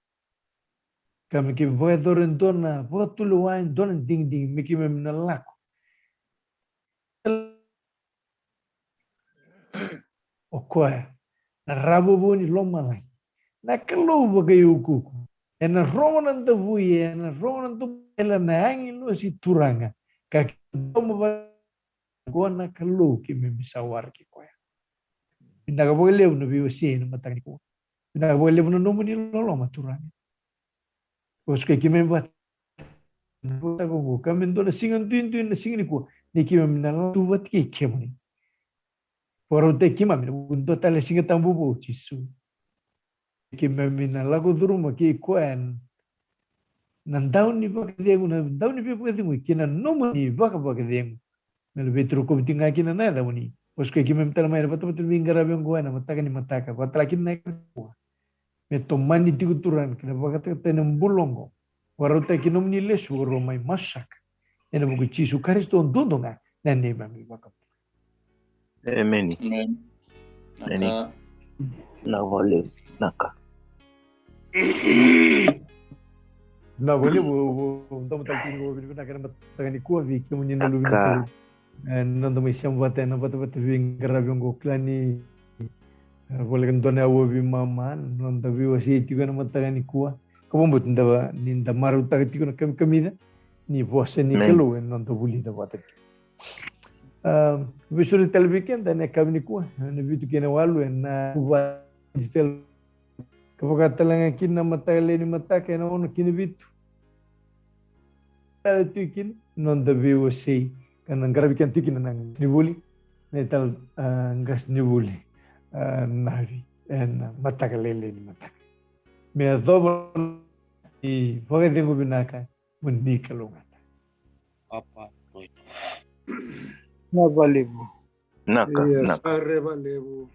Ka me keimami vakayacora e dua na vakatulewa, e dua na digidigi me keimami na lako. O koya na Ravovo ni lomalagi, na Kalou vakaiukuuku. Ena rogo na davui, ena rogo na davui na agilosi, Turaga. Ka keimami domo vaka, oqo na Kalou keimami sa waraki koya. Vinaka vakalevu na veiwasei ena mataka nikua. Vinaka vakalevu na nomuni loloma, Turaga. Vosoti keimami vata, vata oqo, ka me dua na siga duidui na siga nikua, ni keimami na lako tu vata kei kemuni. Vakarautaki keimami ena vuku ni dua tale na Siga Tabu vou, Jisu. Keimami na lako curuma kei koya na dau ni vakacegu, na dau ni veivakacegui kei na nomuni vakavakacegu. Me na veirokovi tiko ga kina na yacamuni. Vosoti keimami tale mai ena vatavata ni veiqaravi oqo ena mataka ni mataka, vakatale kina na yakavi nikua. me tomani tiko Turaga na kena vakatakata ena bula oqo. Vakarautaki ki nomuni lesu, vakarau mai masu saka. Ena vuku i Jisu Karisito duadua ga na neimami vakabula. Emeni. Amen. Emeni. Naka. Na vale, naka. Na vale, vo, vo, vo, dou mataka tiko vinavinaka ena mataka nikua vei kemuni na luve ni Kalou. E, noda mai sema vata ena vatavata veiqaravi oqo, kila ni, e, voleka dua na aua veimama, noda veiwasei tiko ena mataka nikua. Ka vakabauta da, ni da marautaka tiko na kamikamica ni vosa ni Kalou ena noda vulica vata tiko. A, veisureti tale vei keda ena yakavi nikua, ena vitu kei na walu, ena va digital. Ka vaka tale ga kina na mataka lailai ni mataka ena ono ki na vitu. Tale tu kina noda veiwasei, ka na qaravi keda tu kina na qasenivuli, na italanoa, a, qasenivuli, a, Navi, ena mataka lailai ni mataka. Me yacova ni vakacegu vinaka mo ni kalougata. Papa. Na valevu. Naka, Ia, naka. Sare valevu.